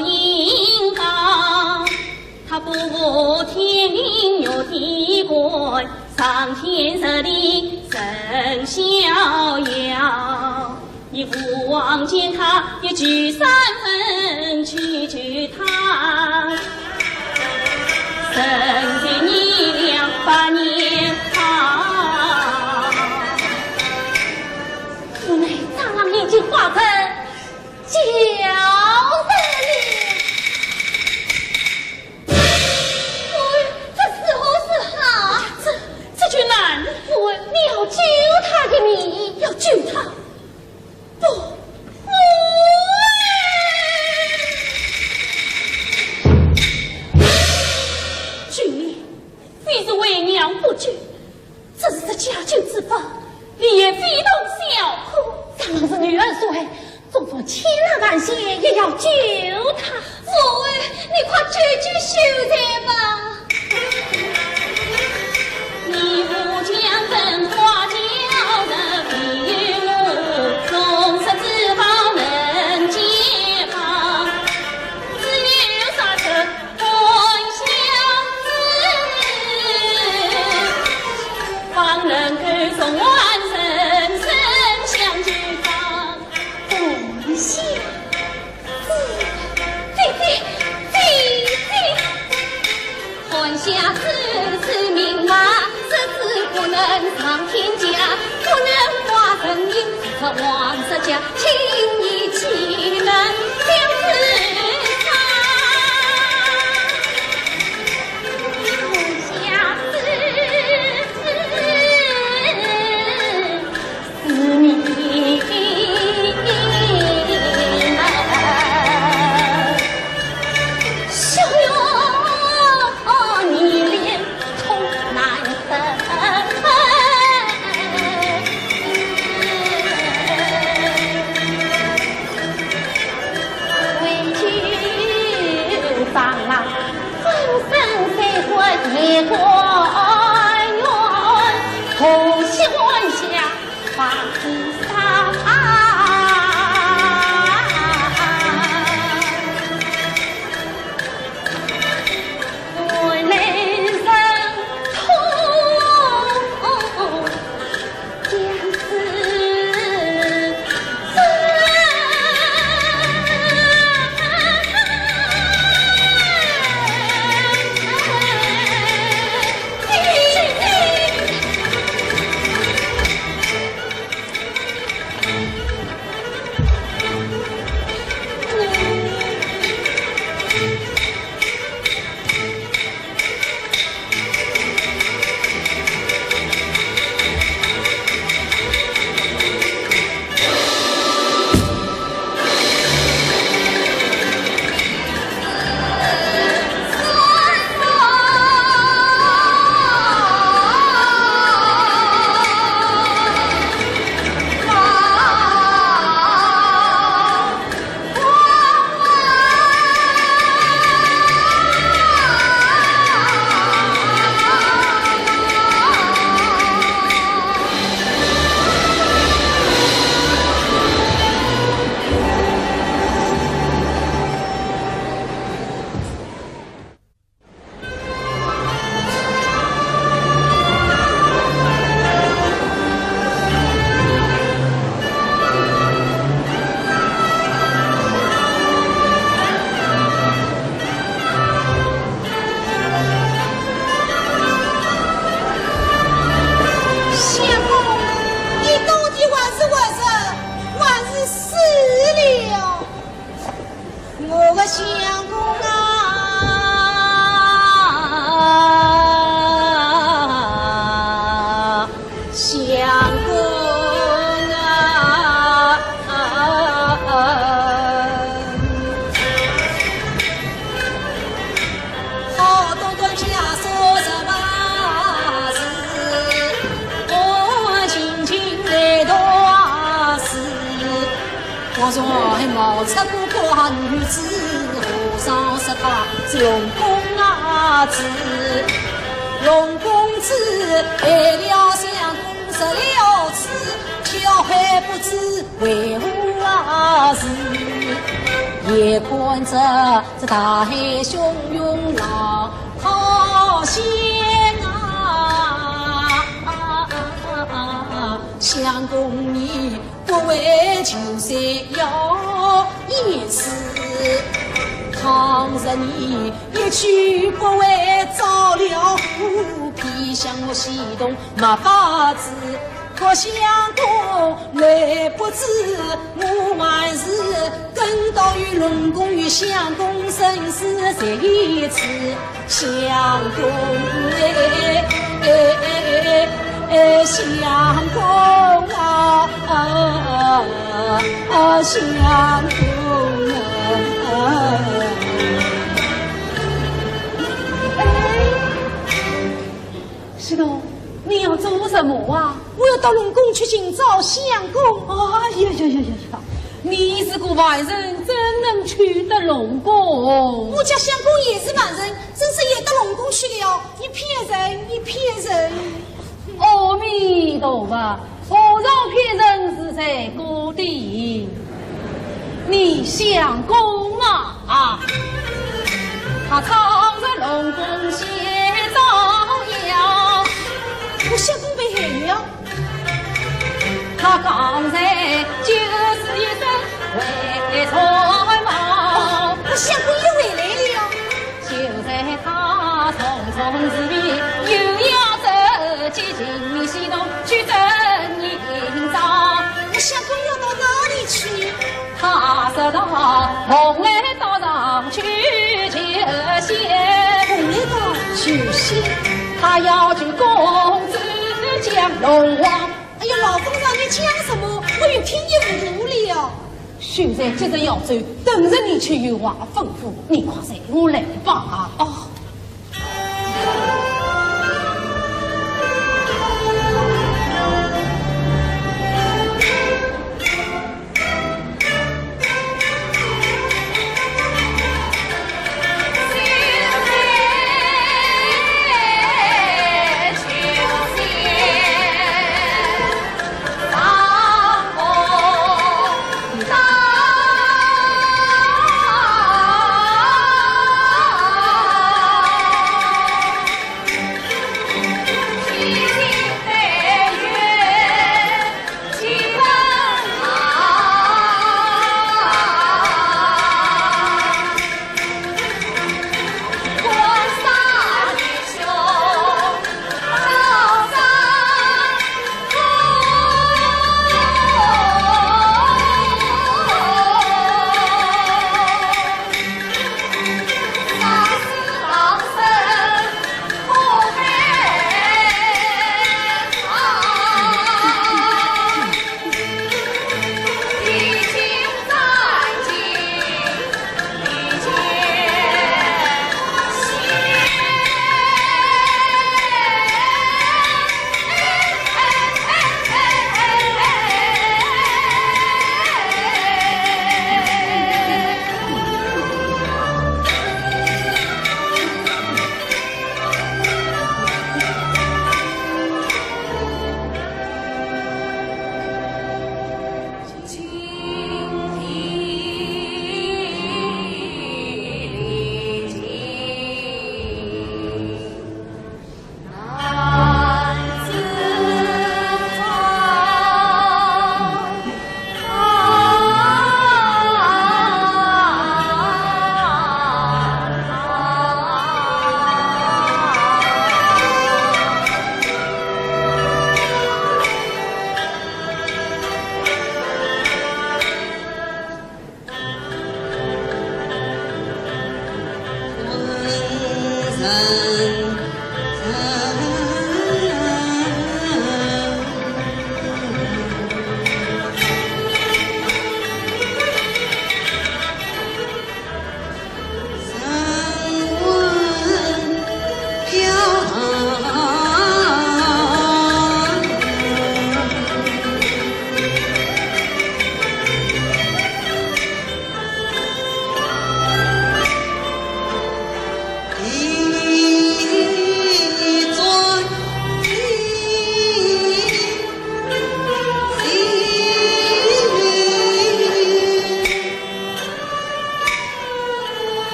应当，他不服天庭月的官，上天入地任逍遥。你父王见他，也举三分去求他，人间炎凉百年好。无奈张郎已经化成 叫人哩。哎，这如何是好？这，这就难了。我，你要救他的命。要救他？不，不。救命，非是为娘不救， 这是这家救之法，你也非同小可。张郎是女儿所爱，纵使千难万险也要救他。母后，你快救救秀才吧。你不讲本花轿的比我，总是只好能解放，只有杀身 还乡子，方能够重返人生乡间。还乡子，姐姐，姐姐。还乡子是名望，子子不能上天家，不能挂人影，是王室家。 请你岂能将自杀？下世是你们休怨你脸 痛难分。为救张郎，放生三国一个愿，可惜还乡 放心上。我内心痛，将死之。相公，你到底还是活着，还是死了？ 我的相公啊，相公啊。好端端家书十八字，我轻轻来读是。 我从海冒出个官女子，和尚说她是龙宫啊子，龙公子害了相公入了池，却还不知为何啊事。也看着这大海汹涌浪淘险啊，相公你不为求财要一死，倘若你一去不回照了湖，偏向我西东没法子。 可相公来不知，我还是跟到与龙宫与相公生死在一起。相公哎，哎，哎，哎，相公啊，啊，啊，相公啊。哎，是的。 你要做什么啊？我要到龙宫去寻找相公。哎呀呀呀呀呀！你是个外人，怎能去得龙宫？我家相公也是外人，怎是也到龙宫去了？你骗人，你骗人！阿弥陀佛，和尚骗人是罪过的。 你相公啊，啊，他常在龙宫歇照妖。我相公被害了。他刚才就是一身为财貌。我相公又回来了。 就在他匆匆时里，又要走进西东去争银章。我相公要到哪里去？他说道：“蓬莱岛上去求仙。”蓬莱岛求仙？他要求公子降龙王。哎呀，老和尚，你讲什么？我又听也不懂了。 秀才急着要走，等着你去有话吩咐，你快随我来吧。哦。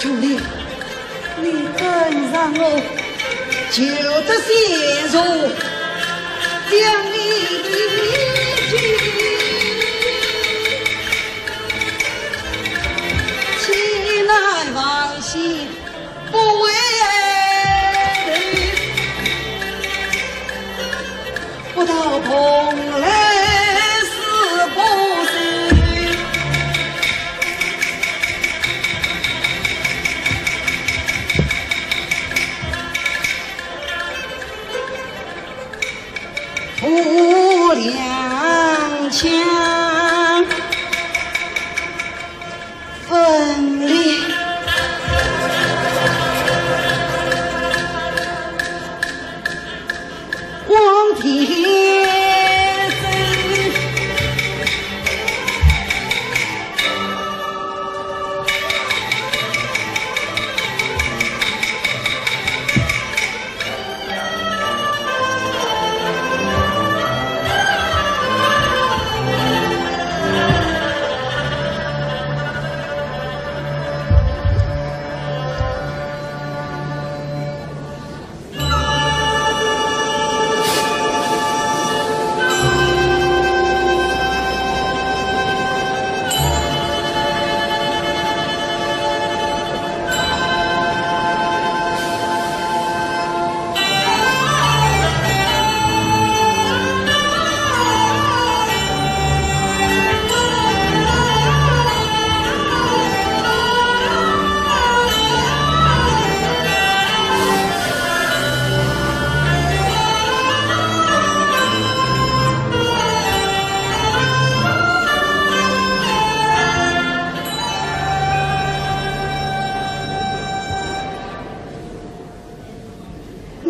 兄弟，你跟上我，就得先做将你的情，千难忘心 不回头，不到蓬莱似不是。无两强分离。光天真。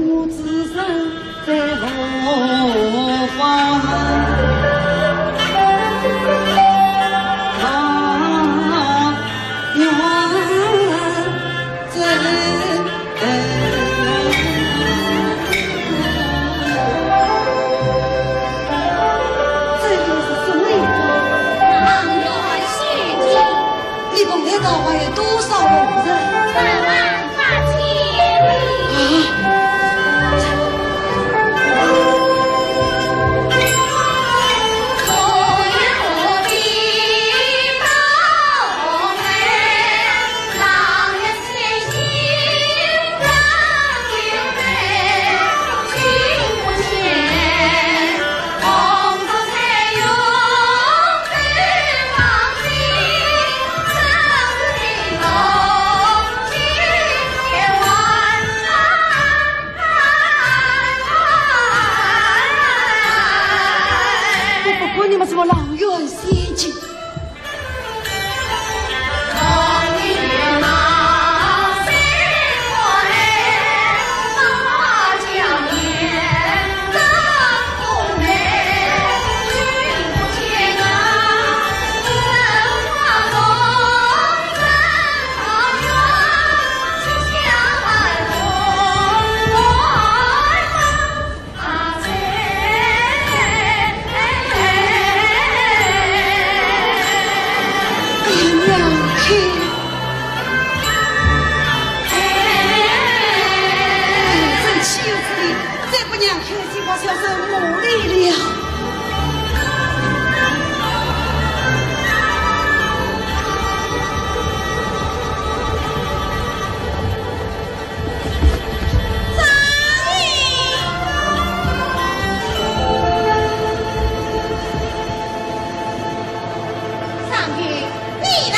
我只身在何方？啊，远走这里是什么地方？阆苑仙境。你蓬莱道上有多少红尘？三万八千里。啊！我不管你们什么阆苑仙境。娘亲，哎，真岂有此理！再不让开心，把小生无礼了。 张云，你来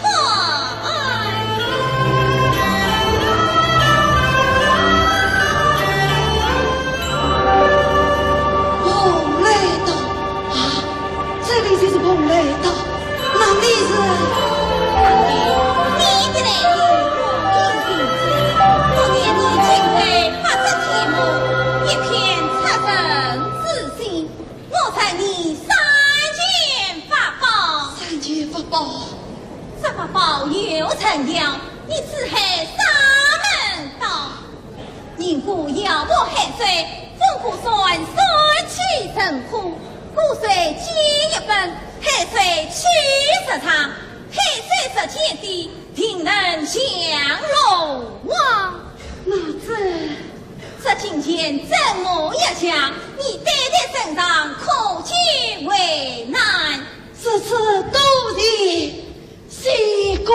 看。蓬莱道啊，这里就是蓬莱道。 那你是？你的来历，我已经知。我念你今生八十天魔，一片杀身之心，我赠你三件法宝。三件法宝？这法宝有成效，你只害沙门刀。 人过腰部海水，风火山山气成河，河水积一分，海水起十丈，海水十千底，定能降龙王。那这……这金钱怎么也讲，你对待圣上可见为难。如此多谢 相公。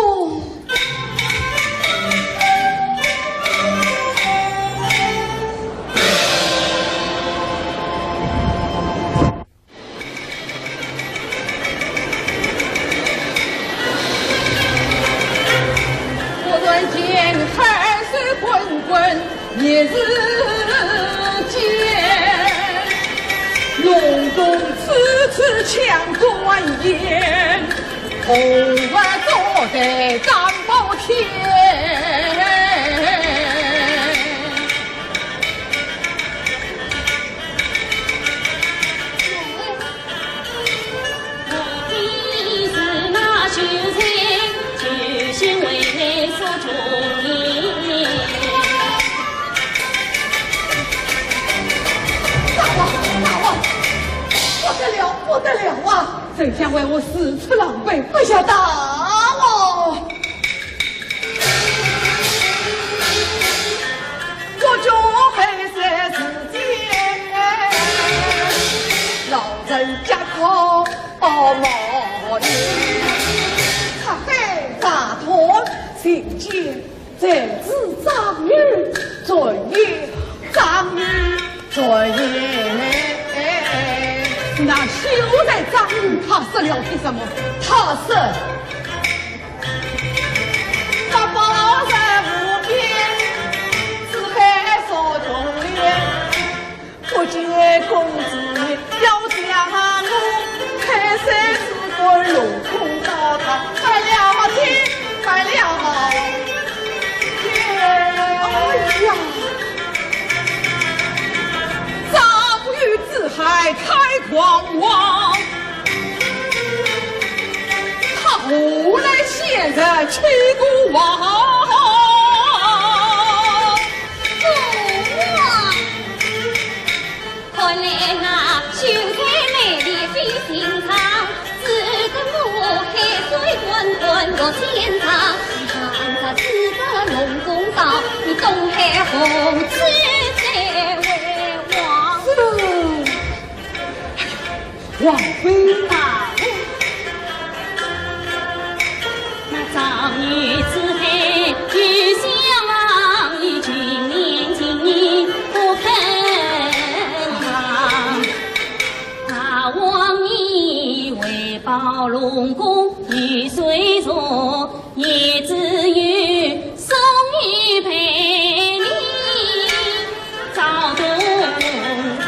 相关言，红儿坐在张宝天。我的是那秀才，救星为你所中意。大王，大王，不得了，不得了啊！ 丞相为我四处狼狈，不孝大王。我就黑色时间，老人家可报毛呢。他黑大团，行间 这是张玉传言，张玉传言。那秀才张玉他说了些什么？他说，八宝山无边，四海所中原。 不见公子要将我，开山之官龙宫高堂，拜了天，拜了天。哎呀，张玉之海太狂妄，他何来仙人欺孤王？ 父王。看来那秀才美丽非寻常，只得我海水滚滚落千丈，唐朝只得龙宫高，你东海何处再为王？是。 王妃大人。那张玉之海，与相王与君年今年不肯忘。大王你为保龙宫，与谁坐？ 也只有送一杯你照东堂。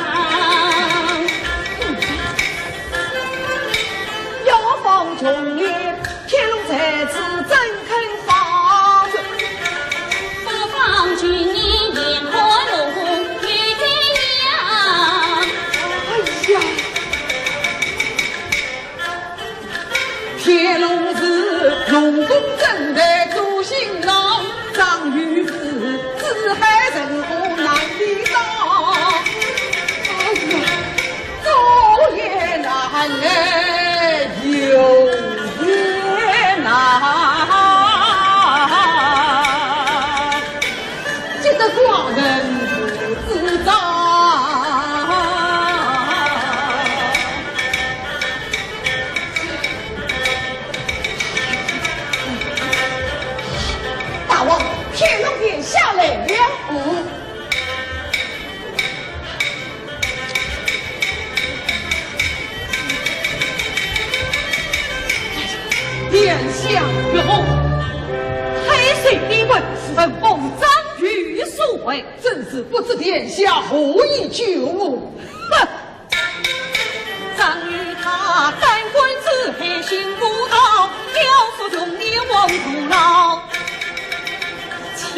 要放穷年，天龙在此怎肯放？不放穷年，眼看龙宫又怎样？哎呀！ 天龙寺龙宫正在做新郎，张玉是四海神佛难抵挡。哎呀，走也难来，游也难，只得寡人独自走。 大王，天龙殿下来了。哦。殿下。哦，海水低温，是奉张玉所为。真是不知殿下何以救我。哼！ 张玉他胆敢之海心不高，要说穷年望苦恼，乾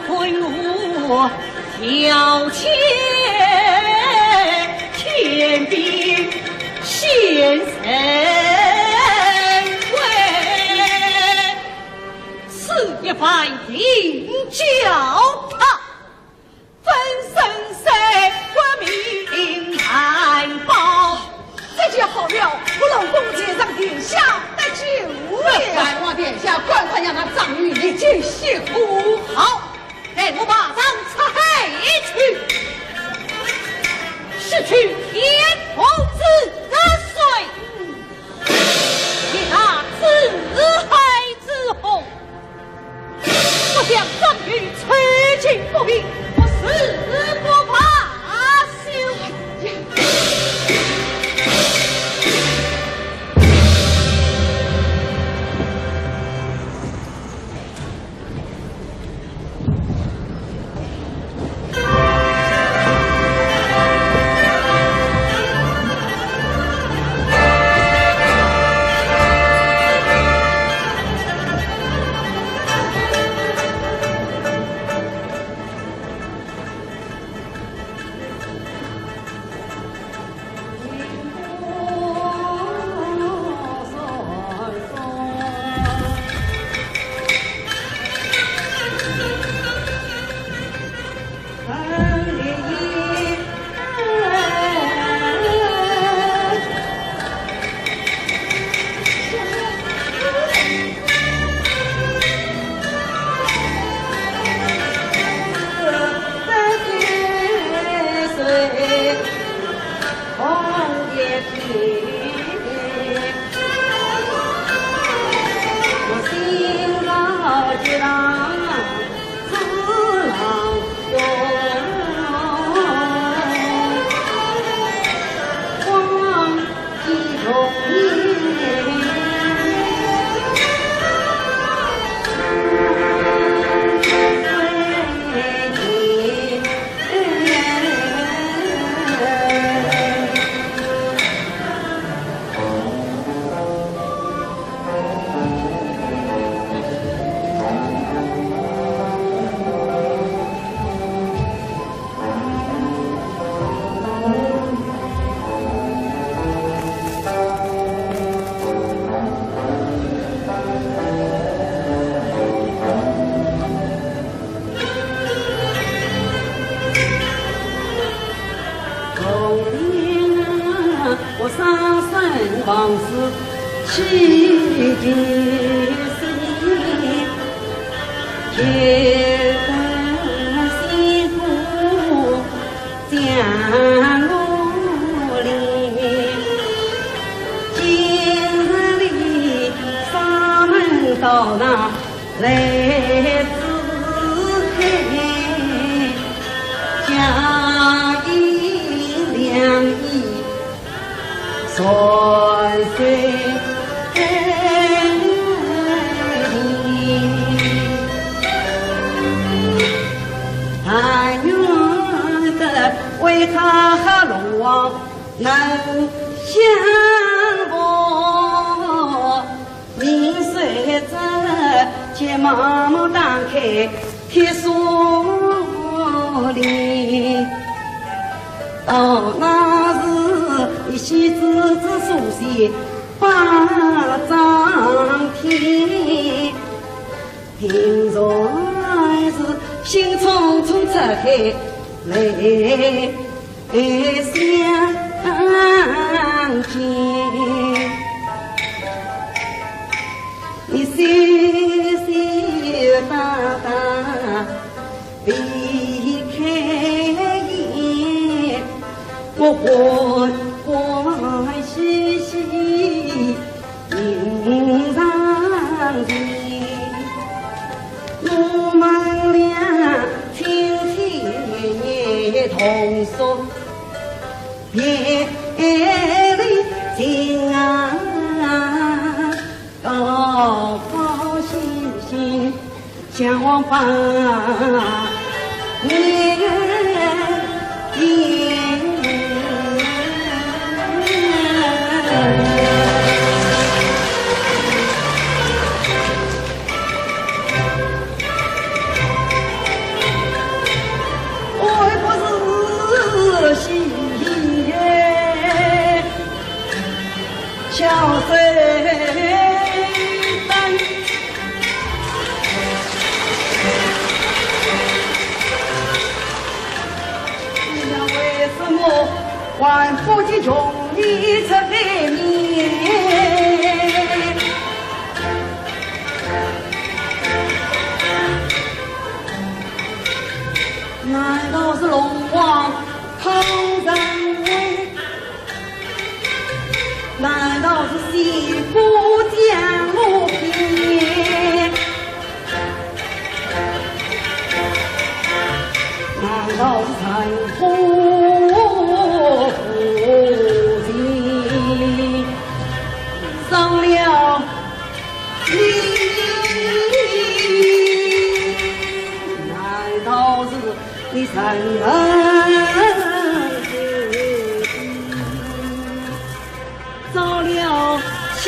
坤无条件，天兵现神威，此一番定叫他 分身三国命难保。这就好了，我龙宫前上殿下得救了。万王殿下，赶快让那张玉立即息苦。好，待我马上出海去，洗去天父之罪，灭他四海之洪。 我将张玉处处不平，我誓不罢休。但愿得为他和龙王能相逢。临睡之前，茫茫打开天书里，到那时，一息子子书写八章天。 听说是兴冲冲出海来相见，你羞羞答答避开眼，我欢欢喜喜 迎上前，我们俩亲亲同宿别离情啊，高高兴兴 向往百年。我不是心愿。 小水灯。你们为什么还不及穷你这个面？难道是龙王讨人回？ 难道是西湖降落天？难道是残酷无情伤了你？难道是 你承认自己遭了情？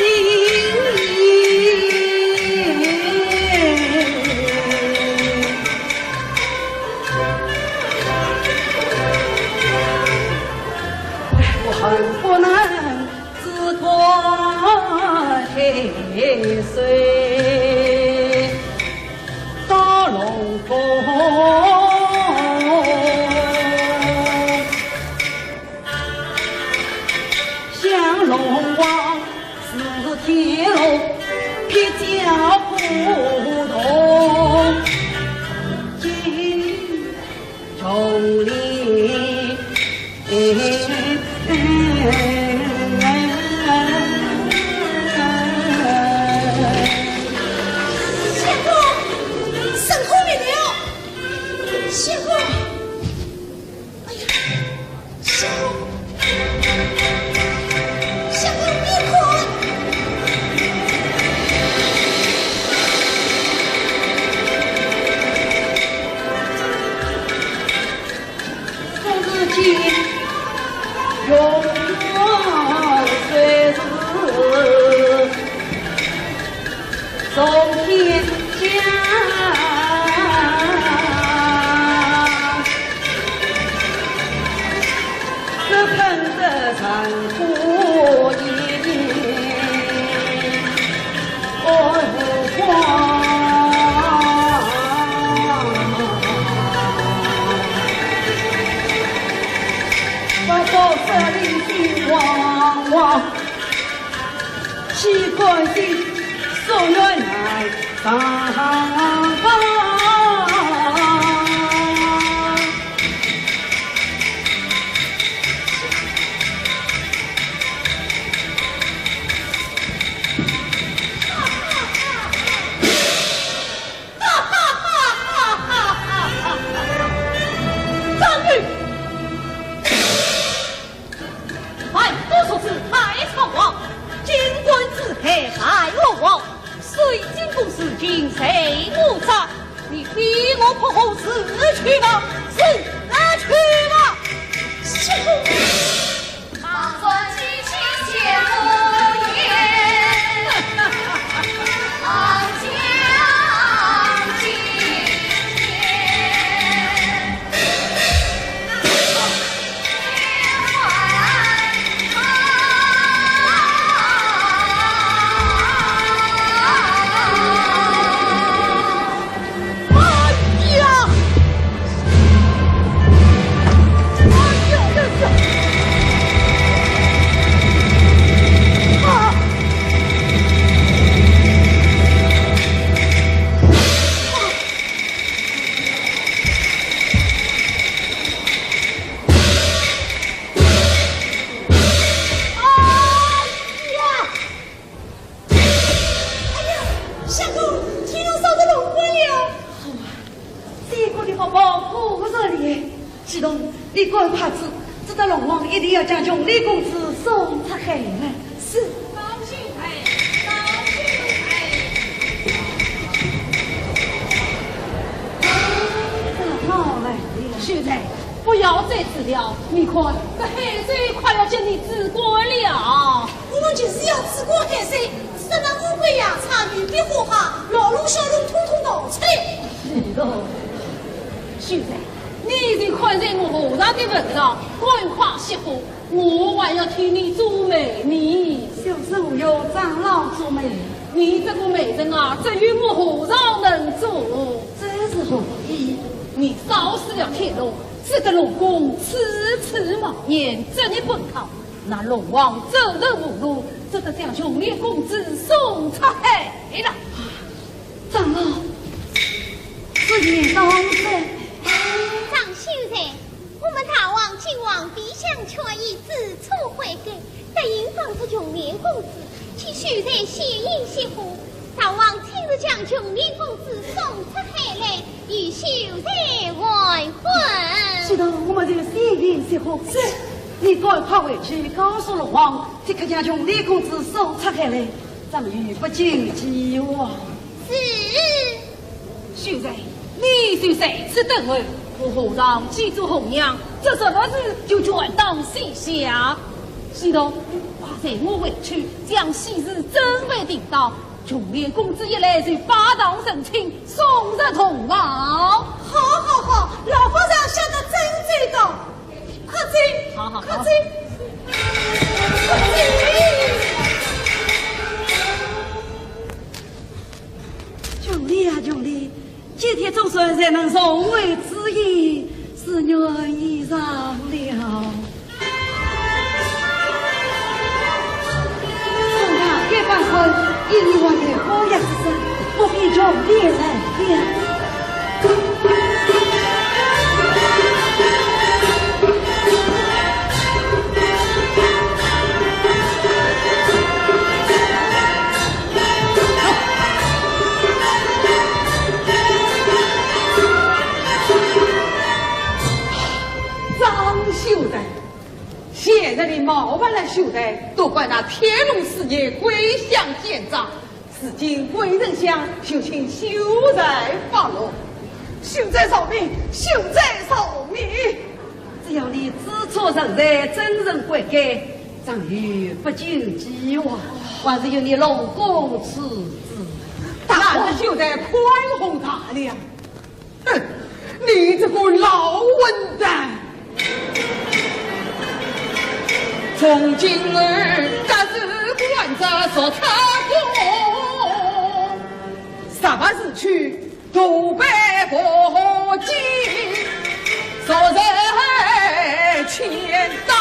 我恨不能 自断黑水到龙宫，向龙王是天龙劈叫不同。 穷里。相公，沈空没了。相公，哎呀，相公。 相公，你看。不知今荣华谁是 从天降，只盼得残花一现无光。这里金黄黄，岂敢信所愿来上吧。张宇，百度数字太上皇，金冠之后还落王，水晶宫事情谁无责？你给我破后自去吧，自去吧！是。哎呀！哎呀，这是……啊！哎呀！ 哎呀，相公，天上烧得龙官了。好啊，这个的宝宝可不热烈。启东，你赶快去，知道龙王一定要将穷脸公子送出海来。是。高兴哎，高兴哎。这老来了。秀才，不要再治了，你看，这海水快要将你治干了。 我们就是要吃过海参，吃那乌龟呀、鲫鱼、壁虎虾，老龙小龙统统逃出来。是的，秀才，你就看在我和尚的份上，赶快熄火，我还要替你做媒呢。小生有长老做媒。你这个媒人啊，只有我和尚能做。这是何意？你烧死了天龙，使得龙宫处处冒烟，这你不靠。 那龙王走投无路，只得将穷脸公子送出海了。长老，此言当真？张秀才，我们大王请皇帝相劝，已知错悔改，答应放出穷脸公子，请秀才先行熄火。 大王亲自将穷脸公子送出海来，与秀才完婚。是的，我们就先行熄火。是。你赶快回去告诉龙王，即刻将穷脸公子送出海来，张宇不久即还。是。秀才，你就在此等候，我和尚去做红娘，这什么事就全当膝下。启东，快随我回去，将喜事准备定当， 穷脸公子一来就拜堂成亲，送入洞房。好，好，好，老和尚想得真周到。快去，好，好，好。快去，快去。穷脸啊，穷脸，今天总算才能重会知音，夙愿已偿了。 送他一百块，一年还的好日子，不必穷脸来了。张秀才， 现在你冒犯了秀才，都怪那天龙师爷鬼相奸诈。如今鬼人相，就请秀才发落。秀才饶命，秀才饶命！只要你知错认罪，真正悔改，张宇不久即还，还是由你龙宫处置。大王，秀才宽宏大量。 哼，你这个老混蛋！从今儿，隔日管着说他公，什么事去，都拜佛经，昨日千代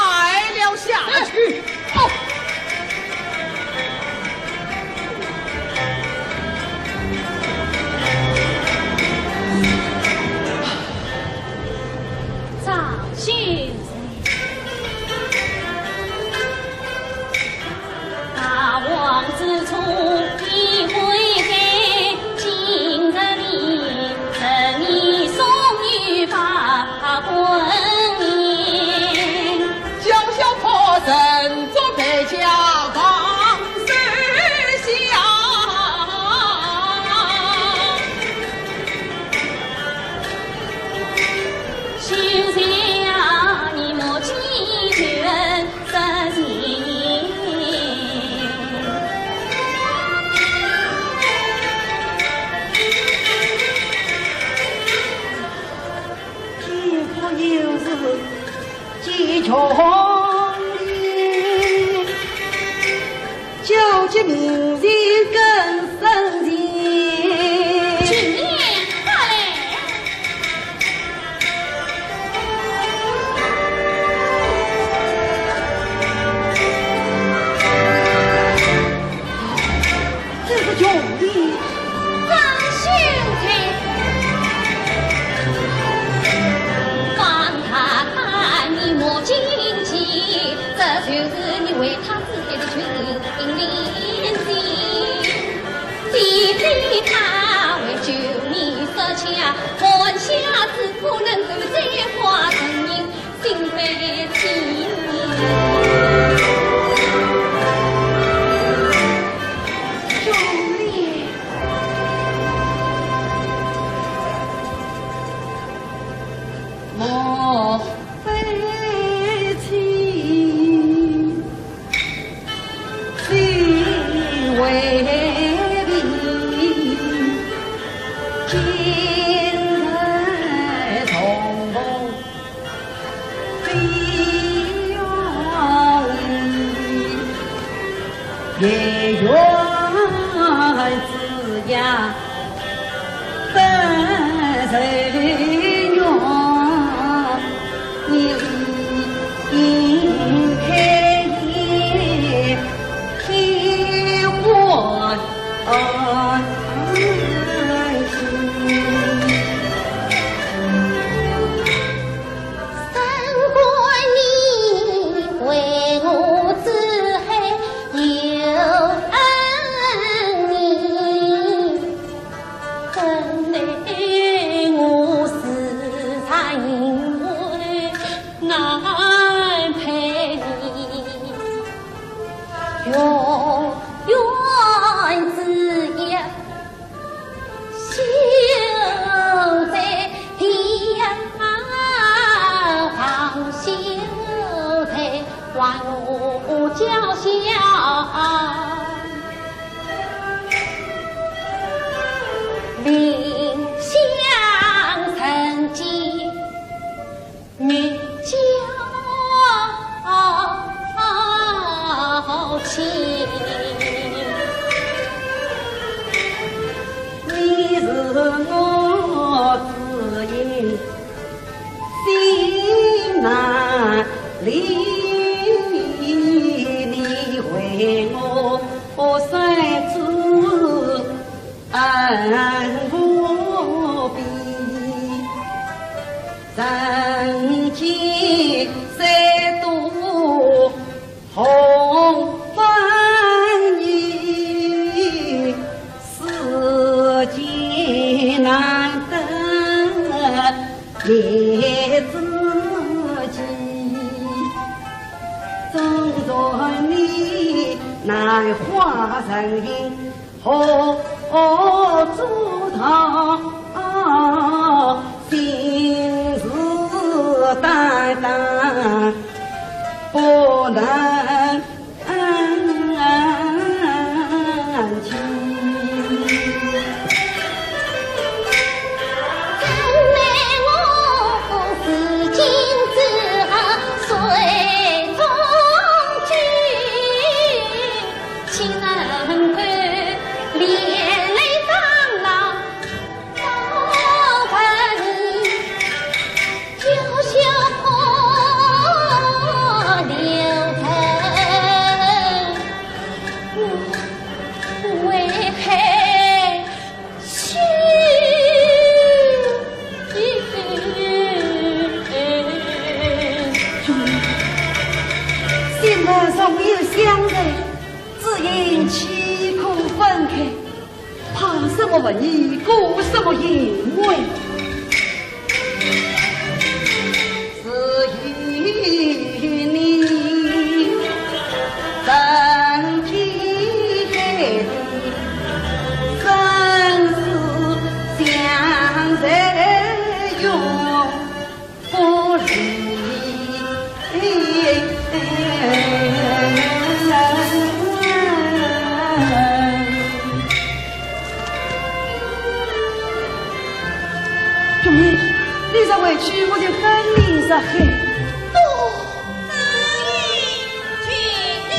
就是你为他自己的决定，命令自己。既非他为救你舍家，还下子不能够再花人心悲戚。兄弟，我 悲戚，心为病，今日重逢悲与喜，也愿子呀 分人愿，你开眼天欢喜。三官你为我子后有恩义， 怎奈我自家因为难配你，永远只要守在天涯，守在万物脚下。 临乡人间觅娇妻。你是我知音， 心难离，你为我生子恩无比。人间三途红粉雨，世间难得 你自己，纵然你难化人形，何阻道心事担当不能 兄弟，心头总有相随，只因岂可分开？ 怕什么问你，顾什么因为？只因你身体的生死相随永不离。兄弟，你若回去，我就跟你入海。不，哪里去呢？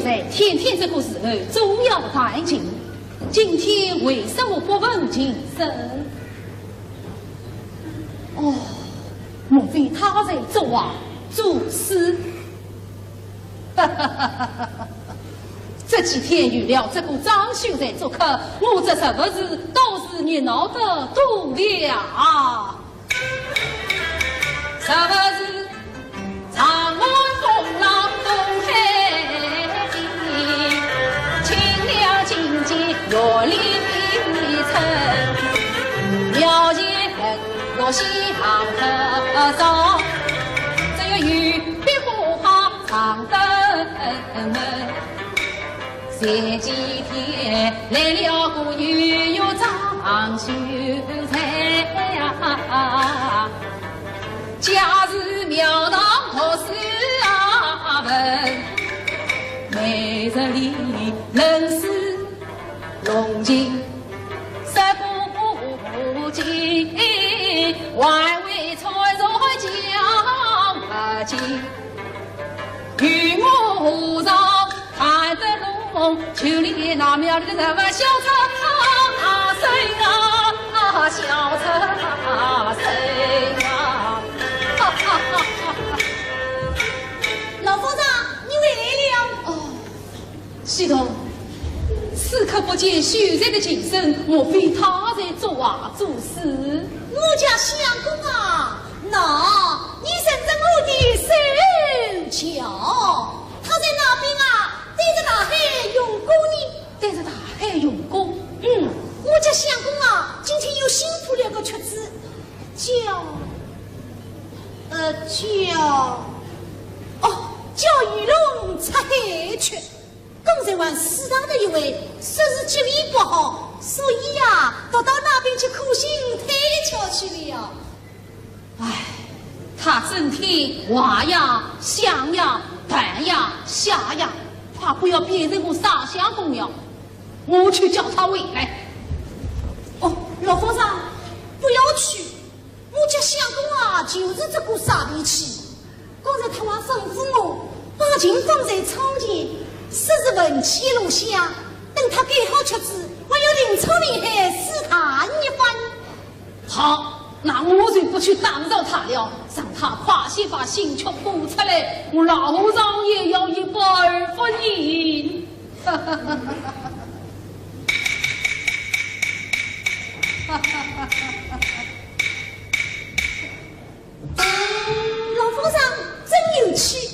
在天天这个时候总要弹琴，今天为什么不问琴声？哦，莫非他在作画作诗？哈哈哈哈哈！这几天有了这个张兄在做客，我这是不是倒是热闹得多了啊？是不是？ 老夫人，你回来了。哦，喜童，此刻不见秀才的琴声，莫非他在作画作诗？我家相公啊，喏，你认得我的手脚，他在那边啊，对着大海用功呢。对着大海用功？嗯，我家相公啊，今天又新谱了个曲子，叫，呃，叫，哦，叫《鱼龙出海曲》。刚才还书场的一位说是吉利不好，所以呀，倒到那边去苦心推敲去了。唉，他整天画呀、想呀、弹呀、写呀，快不要变成个傻相公了。我去叫他回来。哦，老夫人，不要去。 我家相公啊，就是这个傻脾气。刚才他还吩咐我把琴放在窗前，说是文曲落下，等他改好曲子，还要临窗临海试弹一番。好，那我就不去打扰他了，让他快些把新曲谱出来，我老和尚也要一饱耳福呢。 老夫人真有趣。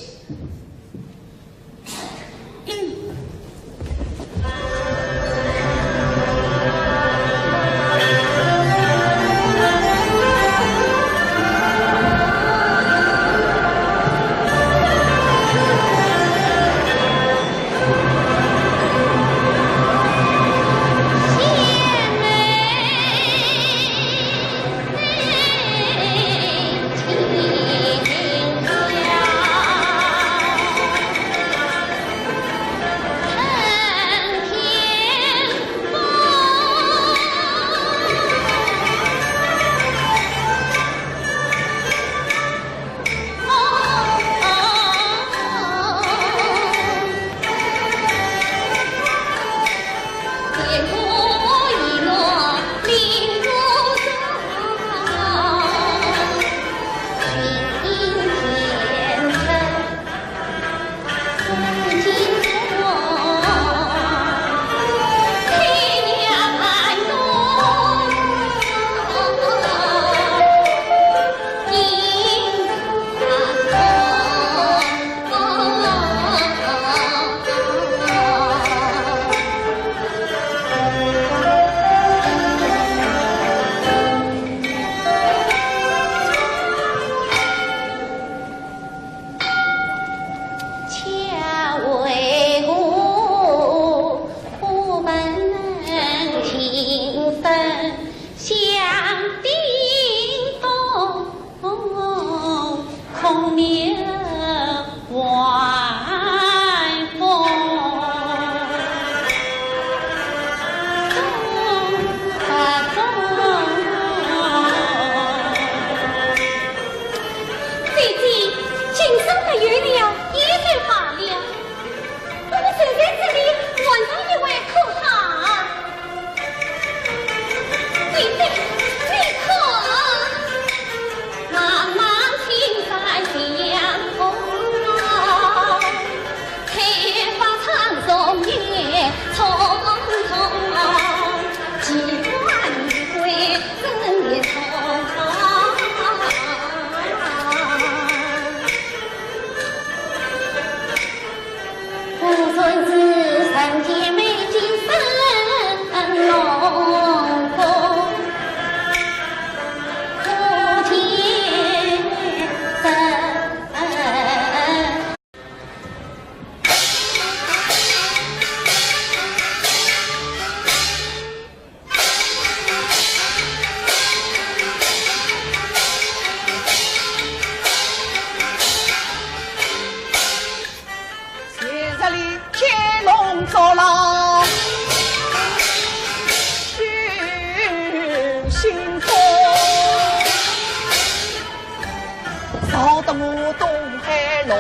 天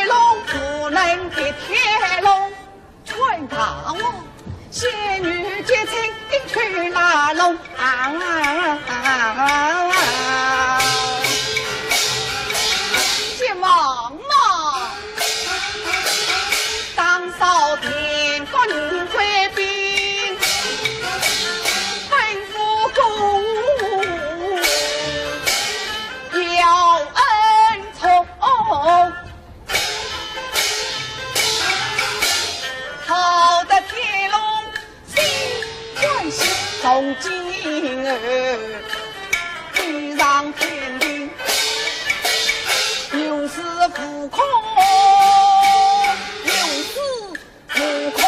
龙不能的天龙，穿大王，仙女结亲去拉拢啊！先王啊！ 打扫天官女贵宾，吩咐公要恩宠。好的天龙 心欢喜，从今后地上天庭，有恃无恐，有恃无恐，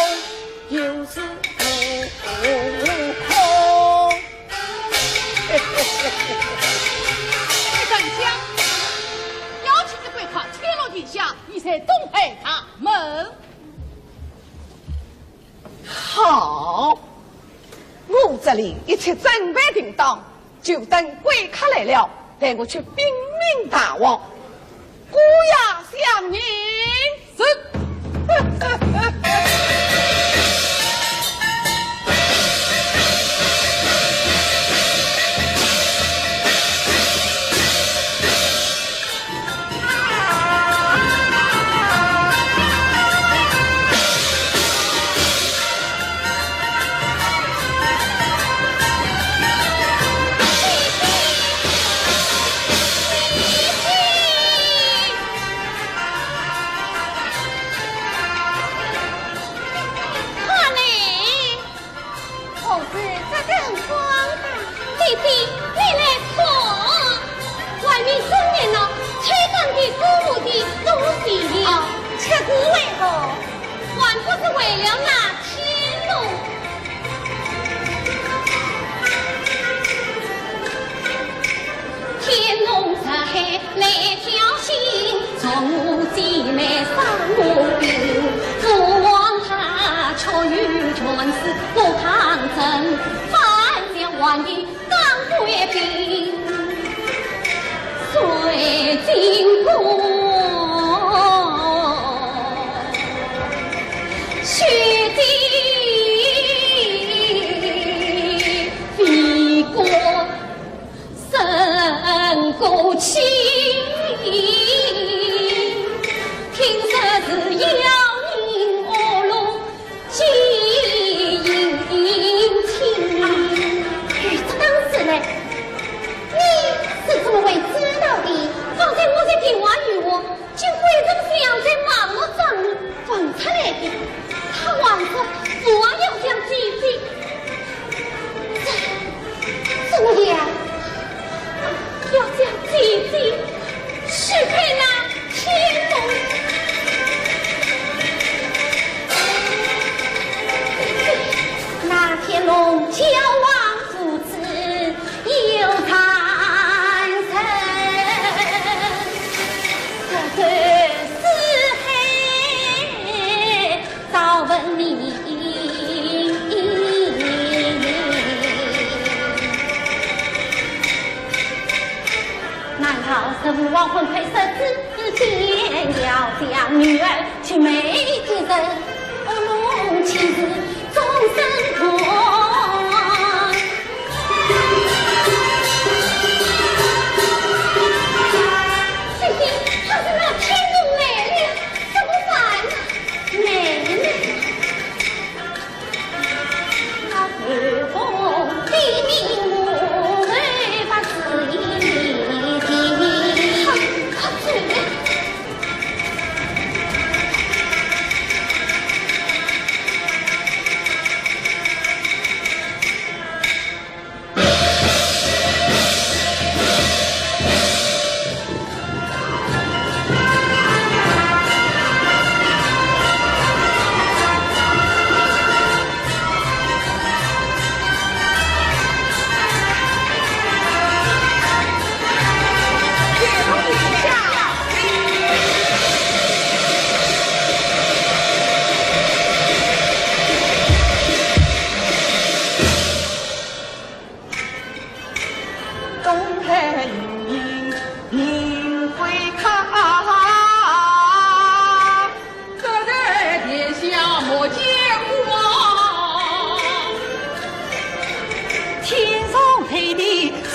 有恃无恐。哎，丞相，要请的贵客天龙殿下，你在东海大门。 好，我这里一切准备定当，就等贵客来了，待我去禀明大王。姑爷相迎。是。快来！ 红事这个光大。弟弟，你来看，外面生热闹，吹灯的、鼓舞的都齐了。哦，吃过为何？还不是为了那天龙。 天龙在来挑亲，从前来赏我兵。父王他出于权势不抗争，反将王爷当归兵，谁经过血的为国 胜过去，听说是要人恶路，见迎亲。哎，这当然嘞，你是怎么会知道的？方才我在电话里话， 就贵人想在马路上放出来的，他还说父王要将姐姐，这，怎么样？要将姐姐许配那天龙。那天龙交往如此 有才人，这个四海早闻名。难道是父王婚配失之间，要将女儿 青梅结成，乌龙情事终身痛。姐姐，他是那天龙来了，怎么办呢？妹妹。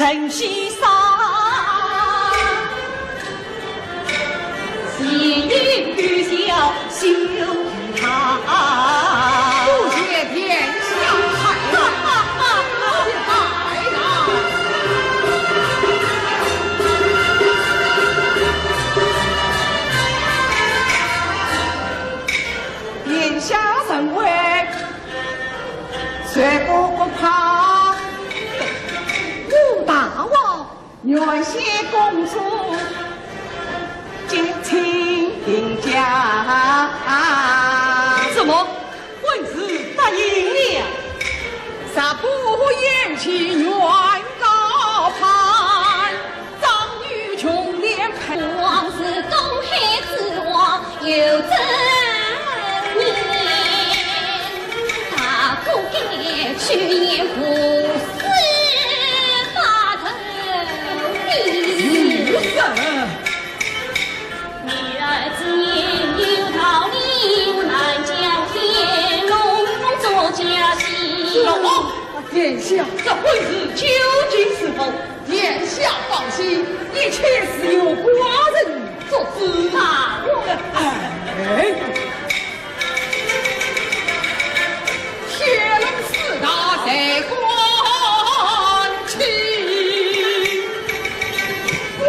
恩熙上，喜迎愚孝修道。多谢殿下开恩，快来呐！殿下圣威，谁不可怕？武大王， 原先公主结亲定家。什么？婚事答应了？十八年前原告判，张女琼连陪，王是东海之王有尊严，大哥该去年不是八头 是。女儿之言有道理，我南疆天龙做家婿。老王，殿下，这婚事究竟是否？殿下放心，一切是由寡人做主。啊，我……哎。 天龙四大谁管起？寡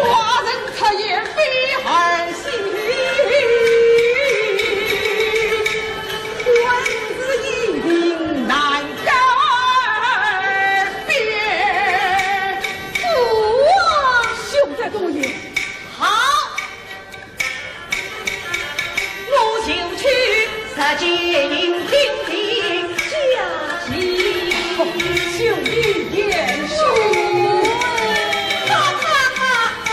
人出言非儿戏，官司一定难改变。父王，休得多言。好。 我就去实践定亲家婿。兄弟贤婿。哈哈哈哈。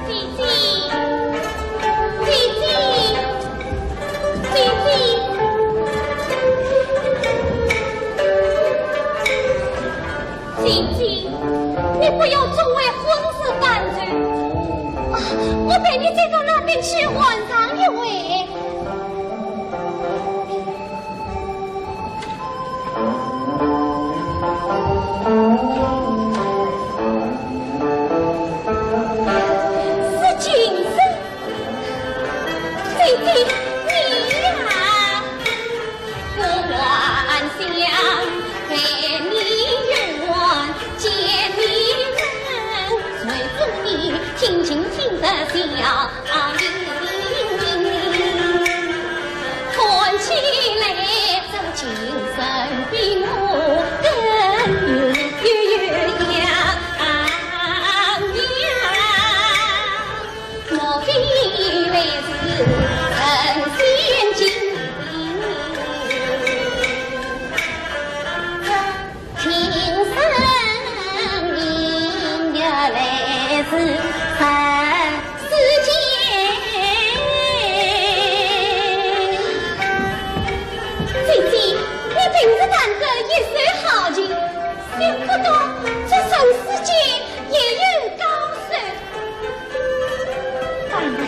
姐姐，姐姐，姐姐，姐姐，你不要总为婚事担忧。啊，我陪你再到那边去玩上一回。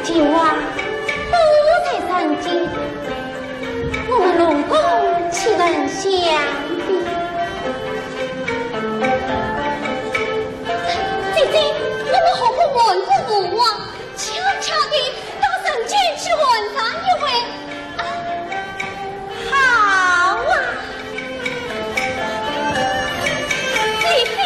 情话不在人间，我们龙宫岂能相比？姐姐，我们何不换个舞啊？ 悄悄地到人间去玩耍一回。啊，好啊，姐姐。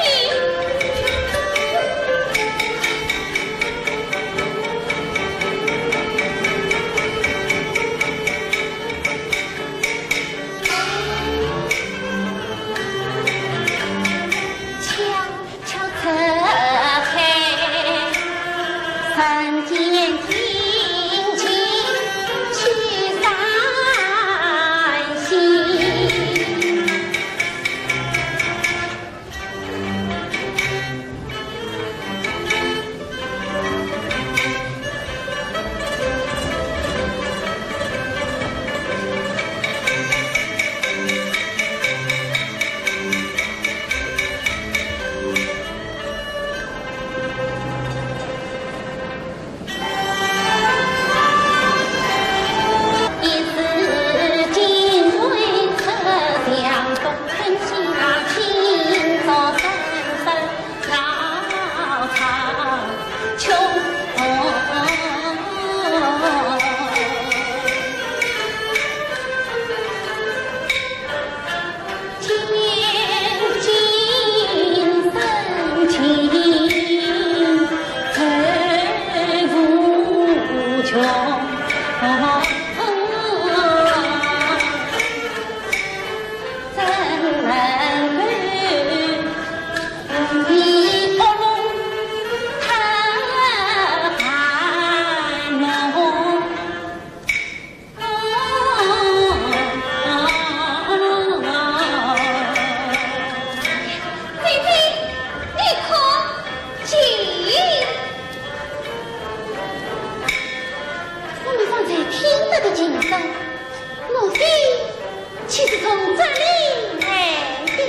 姐姐，你看，这……我们方才听到的琴声，莫非就是从这里来的？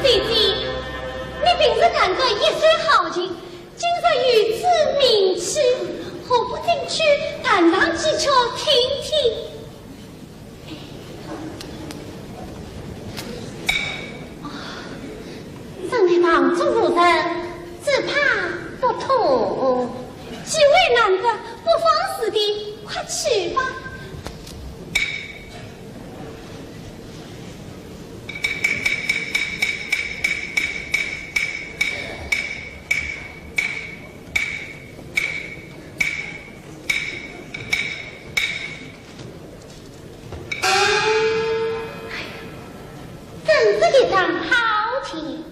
姐姐，你平时弹得一手好琴，今日有此名气，何不进去弹上几曲听听？啊，真乃堂中无人，只怕不妥。既为难得，不妨事的，快去吧。 真是一张好琴。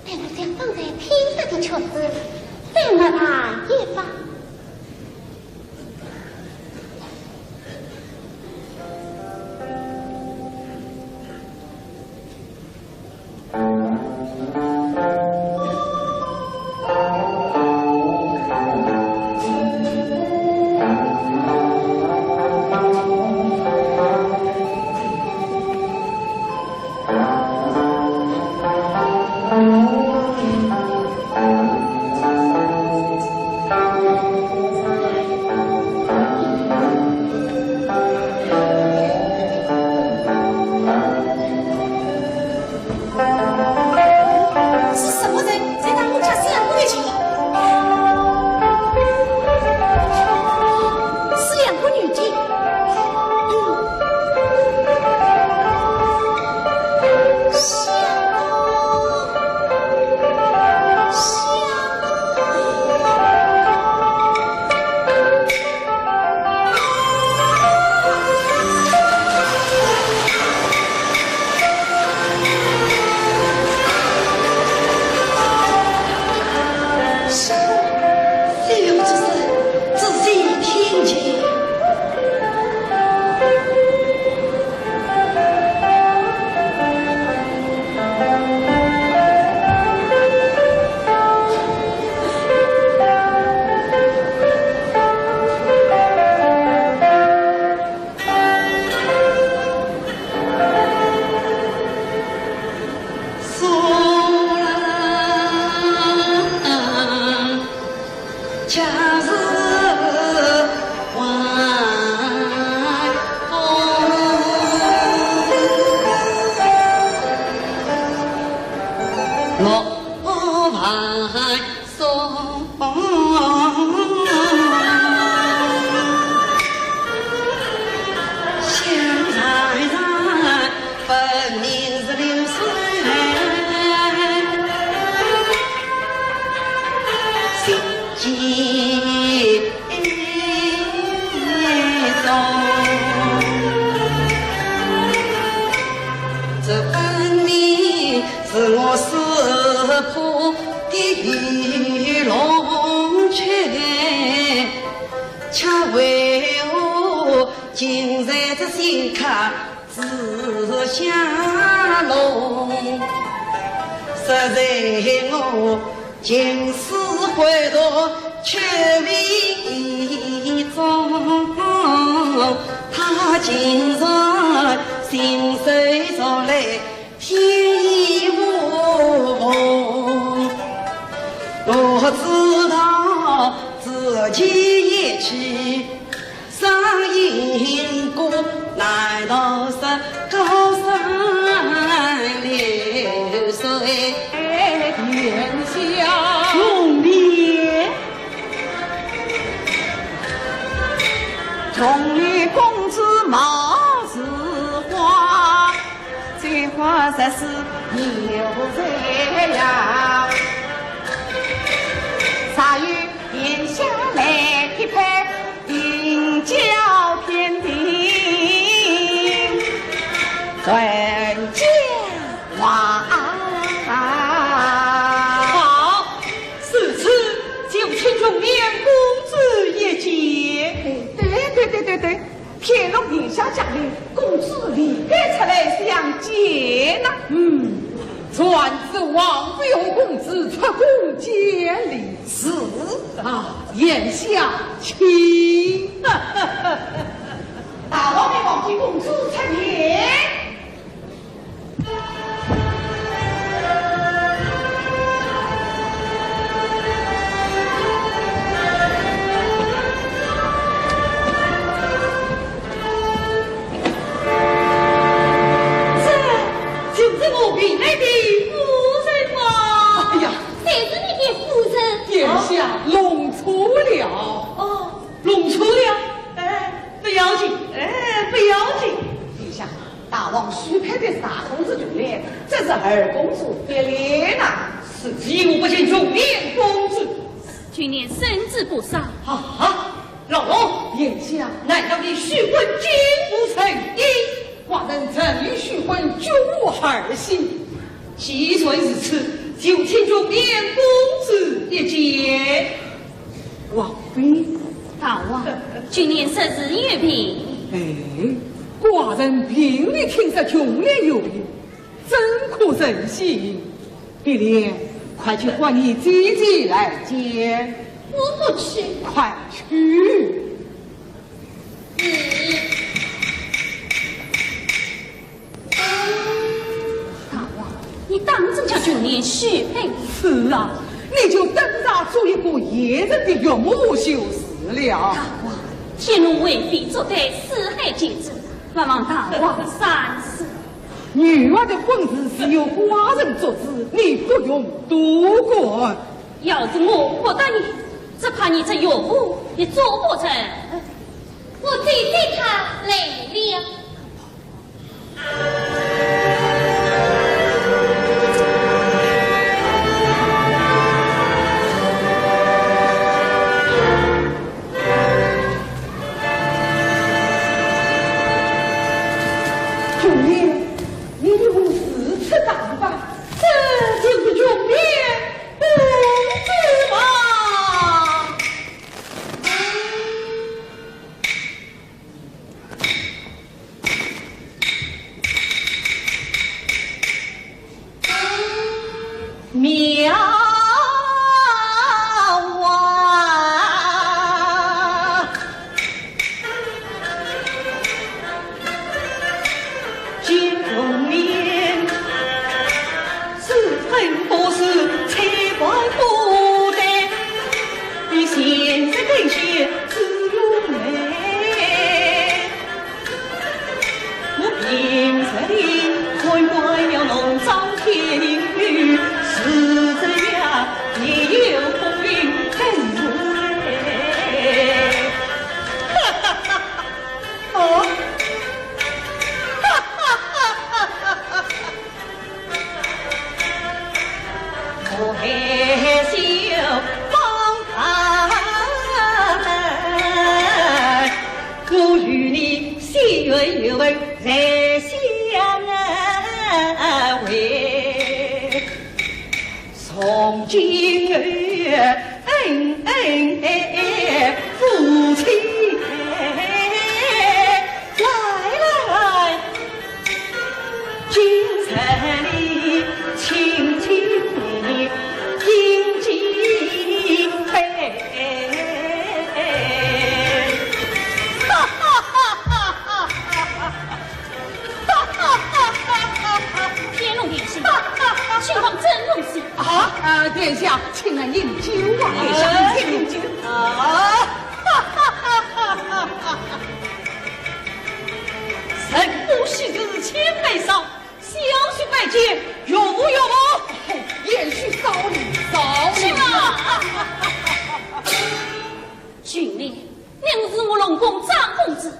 待我将方才听到的曲子再默弹一番。今日这新客子相容，实在我情思回荡却未终。他今日亲手送来天衣无缝，不知道自己一去 上因果，难道是高山流水？殿下。兄弟。穷里公子貌似花， 这花才是牛人呀。啥有天下来匹配，名叫天定传佳话。好，如此就请穷年公子一见。哎，对对对对对， 天禄殿下驾临，公子理该出来相见呐。嗯，传旨王妃和公子出宫见礼。是。啊，殿下请。大王命王妃公子出殿。 这就是我寻来的夫人吗？哎呀，谁是你的夫人？殿下弄错了。哦，弄错了？哎，不要紧，哎，不要紧。殿下，大王许配的是大公子穷年，这是二公子的脸呐。是，我不请穷年公子。穷年身子不善。啊，老王。殿下。难道你许婚竟无成因？寡人曾许婚，绝无二心。既然如此，就请穷年公子一见。 王妃。大王，穷年实是有病。哎，寡人病里听说穷年有病，怎可成心？碧莲，快去唤你姐姐来见。我不去。快去。是。 大王，你当真叫穷年许配？是啊，你就等着做一个野人的岳母就是了。大王，天龙为妃作对四海皆准，还望大王三思。女儿的婚事是由寡人做主，你不用多管。要是我不答应，只怕你这岳母也做不成。我姐姐她来了。 穷年，你如何如此打扮？这就是穷年公子吗？ 妙啊！见容面，是真不是，才怪不得，比现在更显自由美。 我平日里看惯了龙章天女，是这样也有功名很无嘞。哈哈哈哈！哦，哈哈哈哈哈！ 我含笑望他来，我与你心缘有份再相会。从今后恩恩爱爱夫妻公张公子，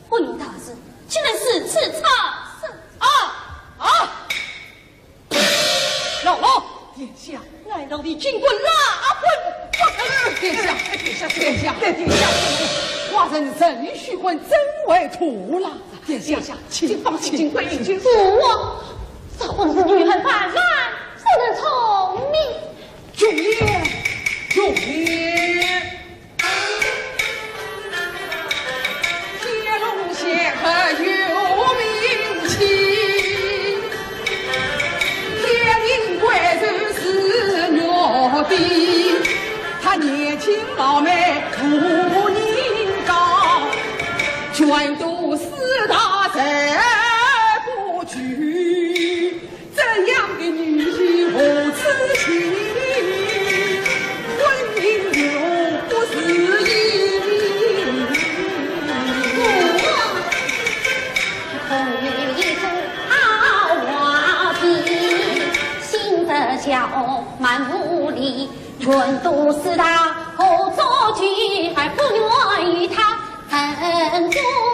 不用大事，竟然如此差生。啊啊！老老，殿下，难道你竟敢赖婚不肯？殿下，殿下，殿下，殿下，寡人仍须婚，怎会拖拉？殿下，请放心，请放心。父王，这婚事女孩犯难，不能从命。 军爷，军爷，天龙仙客有名气，天庭贵人是玉帝，她年轻貌美无人高，全都四大才不娶。 怎样的女婿无此情？婚姻又不是一命。 全都四大合作局，还不愿与他成功。